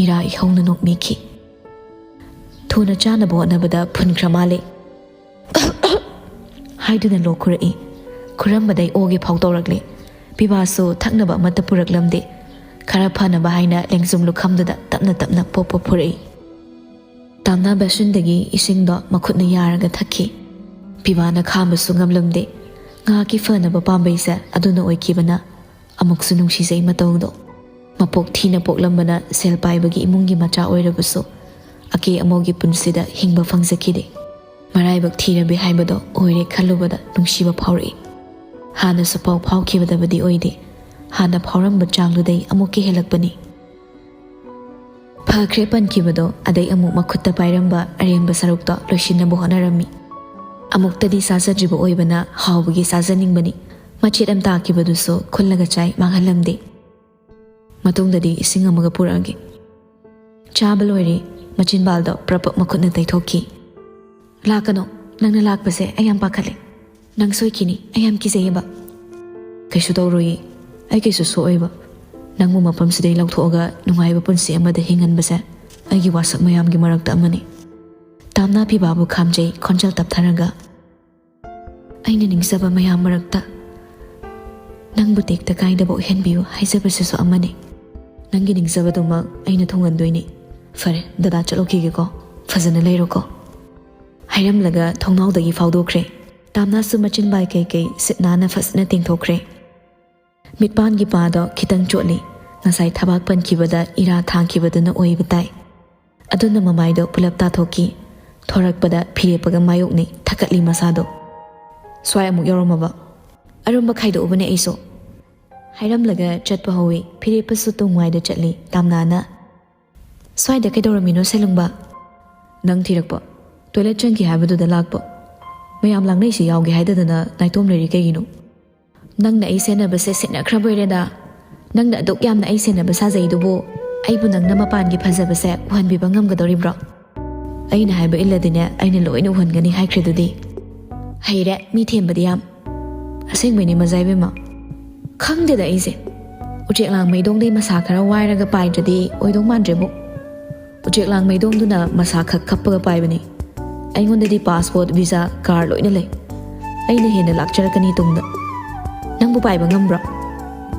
ꯏꯔꯥ ꯏꯍꯧꯅ ꯅꯣꯛꯃꯤꯈꯤ꯫ ꯊꯨꯅ ꯆꯥꯅꯕ ꯍꯣꯠꯅꯕꯗ ꯐꯨꯟꯈ꯭ꯔ ꯃꯥꯜꯂꯦ ꯍꯥꯏꯗꯨꯅ ꯂꯣꯛ ꯈꯨꯔꯛꯏ꯫ ꯈꯨꯔꯝꯕꯗꯩ ꯑꯣꯒꯦ ꯐꯥꯎ ꯇꯧꯔꯛꯂꯦ꯫ ꯄꯤꯕꯥꯁꯨ ꯊꯛꯅꯕ ꯑꯃꯠꯇ ꯄꯨꯔꯛꯂꯝꯗꯦ꯫ ꯈꯔ ꯐꯅꯕ ꯍꯥꯏꯅ ꯂꯦꯡꯖꯨꯝ ꯂꯨꯈꯝꯗꯨꯗ ꯇꯞꯅ ꯇꯞꯅ ꯄꯣꯞ ꯄꯣꯞ ꯐꯨꯔꯛꯏ꯫ ꯇꯥꯝꯅꯥ ꯕꯦꯁꯤꯟꯗꯒꯤ ꯏꯁꯤꯡꯗꯣ ꯃꯈꯨꯠꯅ ꯌꯥꯔꯒ ꯊꯛꯈꯤ꯫ ꯄꯤꯕꯥꯅ ꯈꯥꯝꯕꯁꯨ ꯉꯝꯂꯝꯗꯦ꯫ ꯉꯥꯏꯍꯥꯛꯀꯤ ꯐꯅꯕ ꯄꯥꯝꯕꯩꯁꯦ ꯑꯗꯨꯅ ꯑꯣꯏꯈꯤꯕꯅ ꯑꯃꯨꯛꯁꯨ ꯅꯨꯡꯁꯤꯖꯩ ꯃꯇꯧꯗꯣ꯫ ꯃꯄꯣꯛ ꯊꯤꯅ ꯄꯣꯛꯂꯝꯕꯅ ꯁꯦꯜ ꯄꯥꯏꯕꯒꯤ ꯏꯃꯨꯡꯒꯤ ꯃꯆꯥ ꯑꯣꯏꯔꯕꯁꯨ ꯑꯀꯦ ꯑꯃꯧꯒꯤ ꯄꯨꯟꯁꯤꯗ ꯍꯤꯡꯕ ꯐꯪꯖꯈꯤꯗꯦ꯫ ꯃꯔꯥꯏꯕꯛ ꯊꯤꯔꯕꯤ ꯍꯥꯏꯕꯗꯣ ꯑꯣꯏꯔꯦ ꯈꯜꯂꯨꯕꯗ ꯅꯨꯡꯁꯤꯕ ꯐꯥꯎꯔꯛꯏ꯫ ꯍꯥꯟꯅꯁꯨ ꯄꯥꯎ ꯐꯥꯎꯈꯤꯕꯗꯕꯗꯤ ꯑꯣꯏꯗꯦ꯫ ꯍꯥꯟꯅ ꯐꯥꯎꯔꯝꯕ ꯆꯥꯡꯗꯨꯗꯩ ꯑꯃꯨꯛꯀ ꯍꯦꯜꯂꯛꯄꯅꯤ꯫ ꯐꯈ꯭ꯔꯦ ꯄꯟꯈꯤꯕꯗꯣ, ꯑꯗꯩ ꯑꯃꯨꯛ ꯃꯈꯨꯠꯇ ꯄꯥꯏꯔꯝꯕ ꯑꯔꯦꯝꯕ ꯁꯔꯨꯛꯇꯣ ꯂꯣꯏꯁꯤꯟꯅꯕ ꯍꯣꯠꯅꯔꯝꯃꯤ꯫ ꯑꯃꯨꯛꯇꯗꯤ ꯆꯥꯖꯗ꯭ꯔꯤꯕ ꯑꯣꯏꯕꯅ ꯍꯥꯎꯕꯒꯤ ꯆꯥꯖꯅꯤꯡꯕꯅꯤ꯫ ꯃꯆꯦꯠ ꯑꯃ ꯇꯥꯈꯤꯕꯗꯨꯁꯨ ꯈꯨꯜꯂꯒ ꯆꯥꯏ, ꯃꯥꯡꯍꯜꯂꯝꯗꯦ꯫ ꯃꯇꯨꯡꯗꯗꯤ ꯏꯁꯤꯡ ꯑꯃꯒ ꯄꯨꯔꯛꯑꯒꯦ꯫ ꯆꯥꯕ ꯂꯣꯏꯔꯦ꯫ ꯃꯆꯤꯟꯕꯥꯜꯗꯣ ꯄ꯭ꯔꯞ ꯄ꯭ꯔꯞ ꯃꯈꯨꯠꯅ ꯇꯩꯊꯣꯛꯈꯤ꯫ ꯂꯥꯛꯀꯅꯣ, ꯅꯪꯅ ꯂꯥꯛꯄꯁꯦ ꯑꯩ ꯌꯥꯝ ꯄꯥꯈꯠꯂꯦ꯫ ꯅꯪ ꯁꯣꯏꯈꯤꯅꯤ, ꯑꯩ ꯌꯥꯝ ꯀꯤꯖꯩꯌꯦꯕ꯫ ꯀꯩꯁꯨ ꯇꯧꯔꯣꯏꯌꯦ, ꯑꯩ ꯀꯩꯁꯨ ꯁꯣꯛꯑꯣꯏꯕ꯫ ꯅꯪꯕꯨ ꯃꯐꯝꯁꯤꯗꯩ ꯂꯧꯊꯣꯛꯑꯒ ꯅꯨꯡꯉꯥꯏꯕ ꯄꯨꯟꯁꯤ ꯑꯃꯗ ꯍꯤꯡꯍꯟꯕꯁꯦ ꯑꯩꯒꯤ ꯋꯥꯁꯛ ꯃꯌꯥꯝꯒꯤ ꯃꯔꯛꯇ ꯑꯃꯅꯤ꯫ ꯇꯥꯝꯅꯥ ꯄꯤꯕꯥꯕꯨ ꯈꯥꯝꯖꯩ, ꯈꯣꯟꯖꯦꯜ ꯇꯞꯊꯔꯒ꯫ ꯑꯩꯅ ꯅꯤꯡꯖꯕ ꯃꯌꯥꯝ ꯃꯔꯛꯇ ꯅꯪꯕꯨ ꯇꯦꯛꯇ ꯀꯥꯏꯗꯕ ꯑꯣꯏꯍꯟꯕꯤꯌꯨ ꯍꯥꯏꯖꯕꯁꯤꯁꯨ ꯑꯃꯅꯤ꯫ ꯅꯪꯒꯤ ꯅꯤꯡꯖꯕꯗꯨꯃꯛ ꯑꯩꯅ ꯊꯨꯡꯍꯟꯗꯣꯏꯅꯤ꯫ ꯐꯔꯦ, ꯗꯗꯥ ꯆꯠꯂꯨꯈꯤꯒꯦꯀꯣ꯫ ꯐꯖꯅ ꯂꯩꯔꯣꯀꯣ꯫ ꯍꯥꯏꯔꯝꯂꯒ ꯊꯣꯡꯅꯥꯎꯗꯒꯤ ꯐꯥꯎꯗꯣꯛꯈ꯭ꯔꯦ꯫ ꯇꯥꯝꯅꯥꯁꯨ ꯃꯆꯤꯟ ꯕꯥꯏ ꯀꯩꯀꯩ ꯁꯤꯠ ꯅꯥꯟꯅ ꯐꯖꯅ ꯇꯦꯡꯊꯣꯛꯈ꯭ꯔꯦ꯫ ꯃꯤꯠꯄꯥꯟꯒꯤ ꯄꯥꯗꯣ ꯈꯤꯇꯪ ꯆꯣꯠꯂꯤ꯫ ꯉꯁꯥꯏ ꯊꯕꯥꯛ ꯄꯟꯈꯤꯕꯗ ꯏꯔꯥ ꯊꯥꯡꯈꯤꯕꯗꯨꯅ ꯑꯣꯏꯕ ꯇꯥꯏ꯫ ꯑꯗꯨꯅ ꯃꯃꯥꯏꯗꯣ ꯄꯨꯂꯞ ꯇꯥꯊꯣꯛꯈꯤ꯫ ꯊꯣꯔꯛꯄꯗ ꯐꯤꯔꯦꯞꯄꯒ ꯃꯥꯌꯣꯛꯅꯩ, ꯊꯛꯀꯠꯂꯤ ꯃꯁꯥꯗꯣ꯫ ꯁ꯭ꯋꯥꯏ ꯑꯃꯨꯛ ꯌꯧꯔꯝꯃꯕ? ꯑꯔꯨꯝꯕ ꯈꯥꯏꯗꯣꯛꯎꯕꯅꯦ ꯑꯩꯁꯨ꯫ ꯍꯥꯏꯔꯝꯂꯒ ꯆꯠꯄ ꯍꯧꯋꯤ꯫ ꯐꯤꯔꯦꯞꯄꯁꯨ ꯇꯨꯡ ꯋꯥꯏꯗ ꯆꯠꯂꯤ꯫ ꯇꯥꯝꯅꯥꯅ, "ꯁ꯭ꯋꯥꯏꯗ ꯀꯩꯗꯧꯔꯝꯃꯤꯅꯣ ꯁꯦꯂꯨꯡꯕ?" "ꯅꯪ ꯊꯤꯔꯛꯄ꯫ ꯇꯣꯏꯂꯦꯠ ꯆꯪꯈꯤ ꯍꯥꯏꯕꯗꯨꯗ ꯂꯥꯛꯄ꯫ ꯃꯌꯥꯝ ꯂꯥꯡꯅꯩꯁꯤ ꯌꯥꯎꯒꯦ ꯍꯥꯏꯗꯗꯅ ꯅꯥꯏꯇꯣꯝ ꯂꯩꯔꯤ ꯀꯩꯒꯤꯅꯣ?" "ꯅꯪꯅ ꯑꯩ ꯁꯦꯟꯅꯕꯁꯦ ꯁꯦꯟꯅꯈ꯭ꯔꯕꯣꯏꯔꯦꯗ꯫ ꯅꯪꯅ ꯑꯗꯨꯛ ꯌꯥꯝꯅ ꯑꯩ ꯁꯦꯟꯅꯕ ꯁꯥꯖꯩꯗꯨꯕꯨ ꯑꯩꯕꯨ ꯅꯪꯅ ꯃꯄꯥꯟꯒꯤ ꯐꯖꯕꯁꯦ ꯎꯍꯟꯕꯤꯕ ꯉꯝꯒꯗꯧꯔꯤꯕ꯭ꯔꯣ?" "ꯑꯩꯅ ꯍꯥꯏꯕ ꯏꯜꯂꯗꯤꯅꯦ, ꯑꯩꯅ ꯂꯣꯏꯅ ꯎꯍꯟꯒꯅꯤ ꯍꯥꯏꯈ꯭ꯔꯤꯗꯨꯗꯤ꯫ ꯍꯩꯔꯦ ꯃꯤ ꯊꯦꯝꯕꯗꯤ ꯌꯥꯝ꯫ ꯑꯁꯦꯡꯕꯩꯅꯦ ꯃꯖꯥ ꯏꯕꯦꯝꯃ꯫ ꯈꯪꯗꯦꯗ ꯑꯩꯁꯦ꯫ ꯎꯆꯦꯛ ꯂꯥꯡꯃꯩꯗꯣꯡꯗꯩ ꯃꯁꯥ ꯈꯔ ꯋꯥꯏꯔꯒ ꯄꯥꯏꯗ꯭ꯔꯗꯤ ꯑꯣꯏꯗꯧ ꯃꯥꯟꯗ꯭ꯔꯦꯕꯨ꯫ ꯎꯆꯦꯛ ꯂꯥꯡꯃꯩꯗꯣꯡꯗꯨꯅ ꯃꯁꯥ ꯈꯛ ꯈꯞꯄꯒ ꯄꯥꯏꯕꯅꯤ꯫ ꯑꯩꯉꯣꯟꯗꯗꯤ ꯄꯥꯁꯄꯣꯔꯠ, ꯚꯤꯁꯥ, ꯀꯥꯔ ꯂꯣꯏꯅ ꯂꯩ꯫ ꯑꯩꯅ ꯍꯦꯟꯅ ꯂꯥꯛꯆꯔꯛꯀꯅꯤ ꯇꯨꯡꯗ꯫ ꯅꯪꯕꯨ ꯄꯥꯏꯕ ꯉꯝꯕ꯭ꯔꯣ?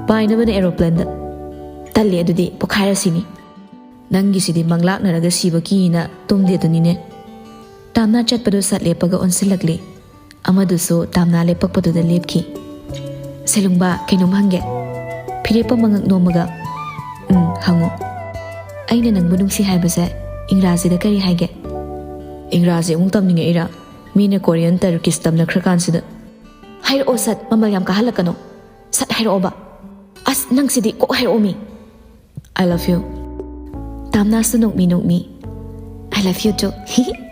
ꯄꯥꯏꯅꯕꯅ ꯑꯦꯔꯣꯄ꯭ꯂꯦꯟꯗ꯫ ꯇꯜꯂꯦ, ꯑꯗꯨꯗꯤ ꯄꯣꯈꯥꯏꯔꯁꯤꯅꯤ꯫ ꯅꯪꯒꯤꯁꯤꯗꯤ ꯃꯪꯂꯥꯛꯅꯔꯒ ꯁꯤꯕ ꯀꯤꯅ ꯇꯨꯝꯗꯦꯗꯨꯅꯤꯅꯦ꯫ ꯇꯥꯝꯅꯥ ꯆꯠꯄꯗꯨ ꯁꯠ ꯂꯦꯞꯄꯒ ꯑꯣꯟꯁꯤꯜꯂꯛꯂꯦ꯫ ꯑꯃꯗꯨꯁꯨ ꯇꯥꯝꯅꯥ ꯂꯦꯞꯄꯛꯄꯗꯨꯗ ꯂꯦꯞꯈꯤ꯫ ꯁꯦꯂꯨꯡꯕ, ꯀꯩꯅꯣꯝ ꯍꯪꯒꯦ꯫ ꯐꯤꯔꯦꯞꯄ ꯃꯉꯛ ꯅꯣꯝꯃꯒ, "ꯎꯝ, ꯍꯪꯉꯣ꯫ ꯑꯩꯅ ꯅꯪꯕꯨ ꯅꯨꯡꯁꯤ ꯍꯥꯏꯕꯁꯦ ꯏꯪꯒ꯭ꯔꯥꯖꯤꯗ ꯀꯔꯤ ꯍꯥꯏꯒꯦ?" "ꯏꯪꯒ꯭ꯔꯥꯖꯤ ꯑꯃꯨꯛ ꯇꯝꯅꯤꯡꯉꯛꯏꯔꯥ? ꯃꯤꯅ ꯀꯣꯔꯤꯌꯟ, ꯇꯔꯀꯤꯁ ꯇꯝꯅꯈ꯭ꯔꯀꯥꯟꯁꯤꯗ?" "ꯍꯥꯏꯔꯛꯑꯣ ꯁꯠ, ꯃꯃꯜ ꯌꯥꯝ ꯀꯥꯍꯜꯂꯛꯀꯅꯣ꯫ ꯁꯠ ꯍꯥꯏꯔꯛꯑꯣꯕ꯫ ꯑꯁ, ꯅꯪꯁꯤꯗꯤ ꯀꯣꯛ ꯍꯥꯏꯔꯛꯑꯣ ꯃꯤ꯫ I love you." ꯇꯥꯝꯅꯥꯁꯨ ꯅꯣꯛꯃꯤ ꯅꯣꯛꯃꯤ, "I love you too."